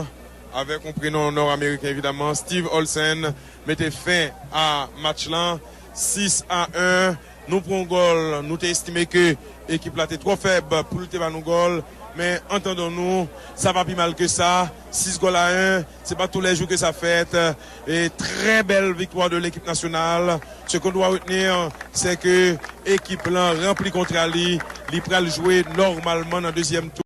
avèk yon prenon nò ameriken, evidaman. Steve Olsen mete fen a match lan, sis a en. Nou pran gòl, nou te estime ke ekip la te twò fèb pou l te ba nou gòl, men antandon nou, sa pa pi mal ke sa. Sis gòl a en, c'est pas tous les jours que ça fait. Et très belle victoire de l'équipe nationale. Ce qu'on doit retenir, c'est que ekip lan ranpli kontra li, li pral jwe nòmalman nan dezyèm tou.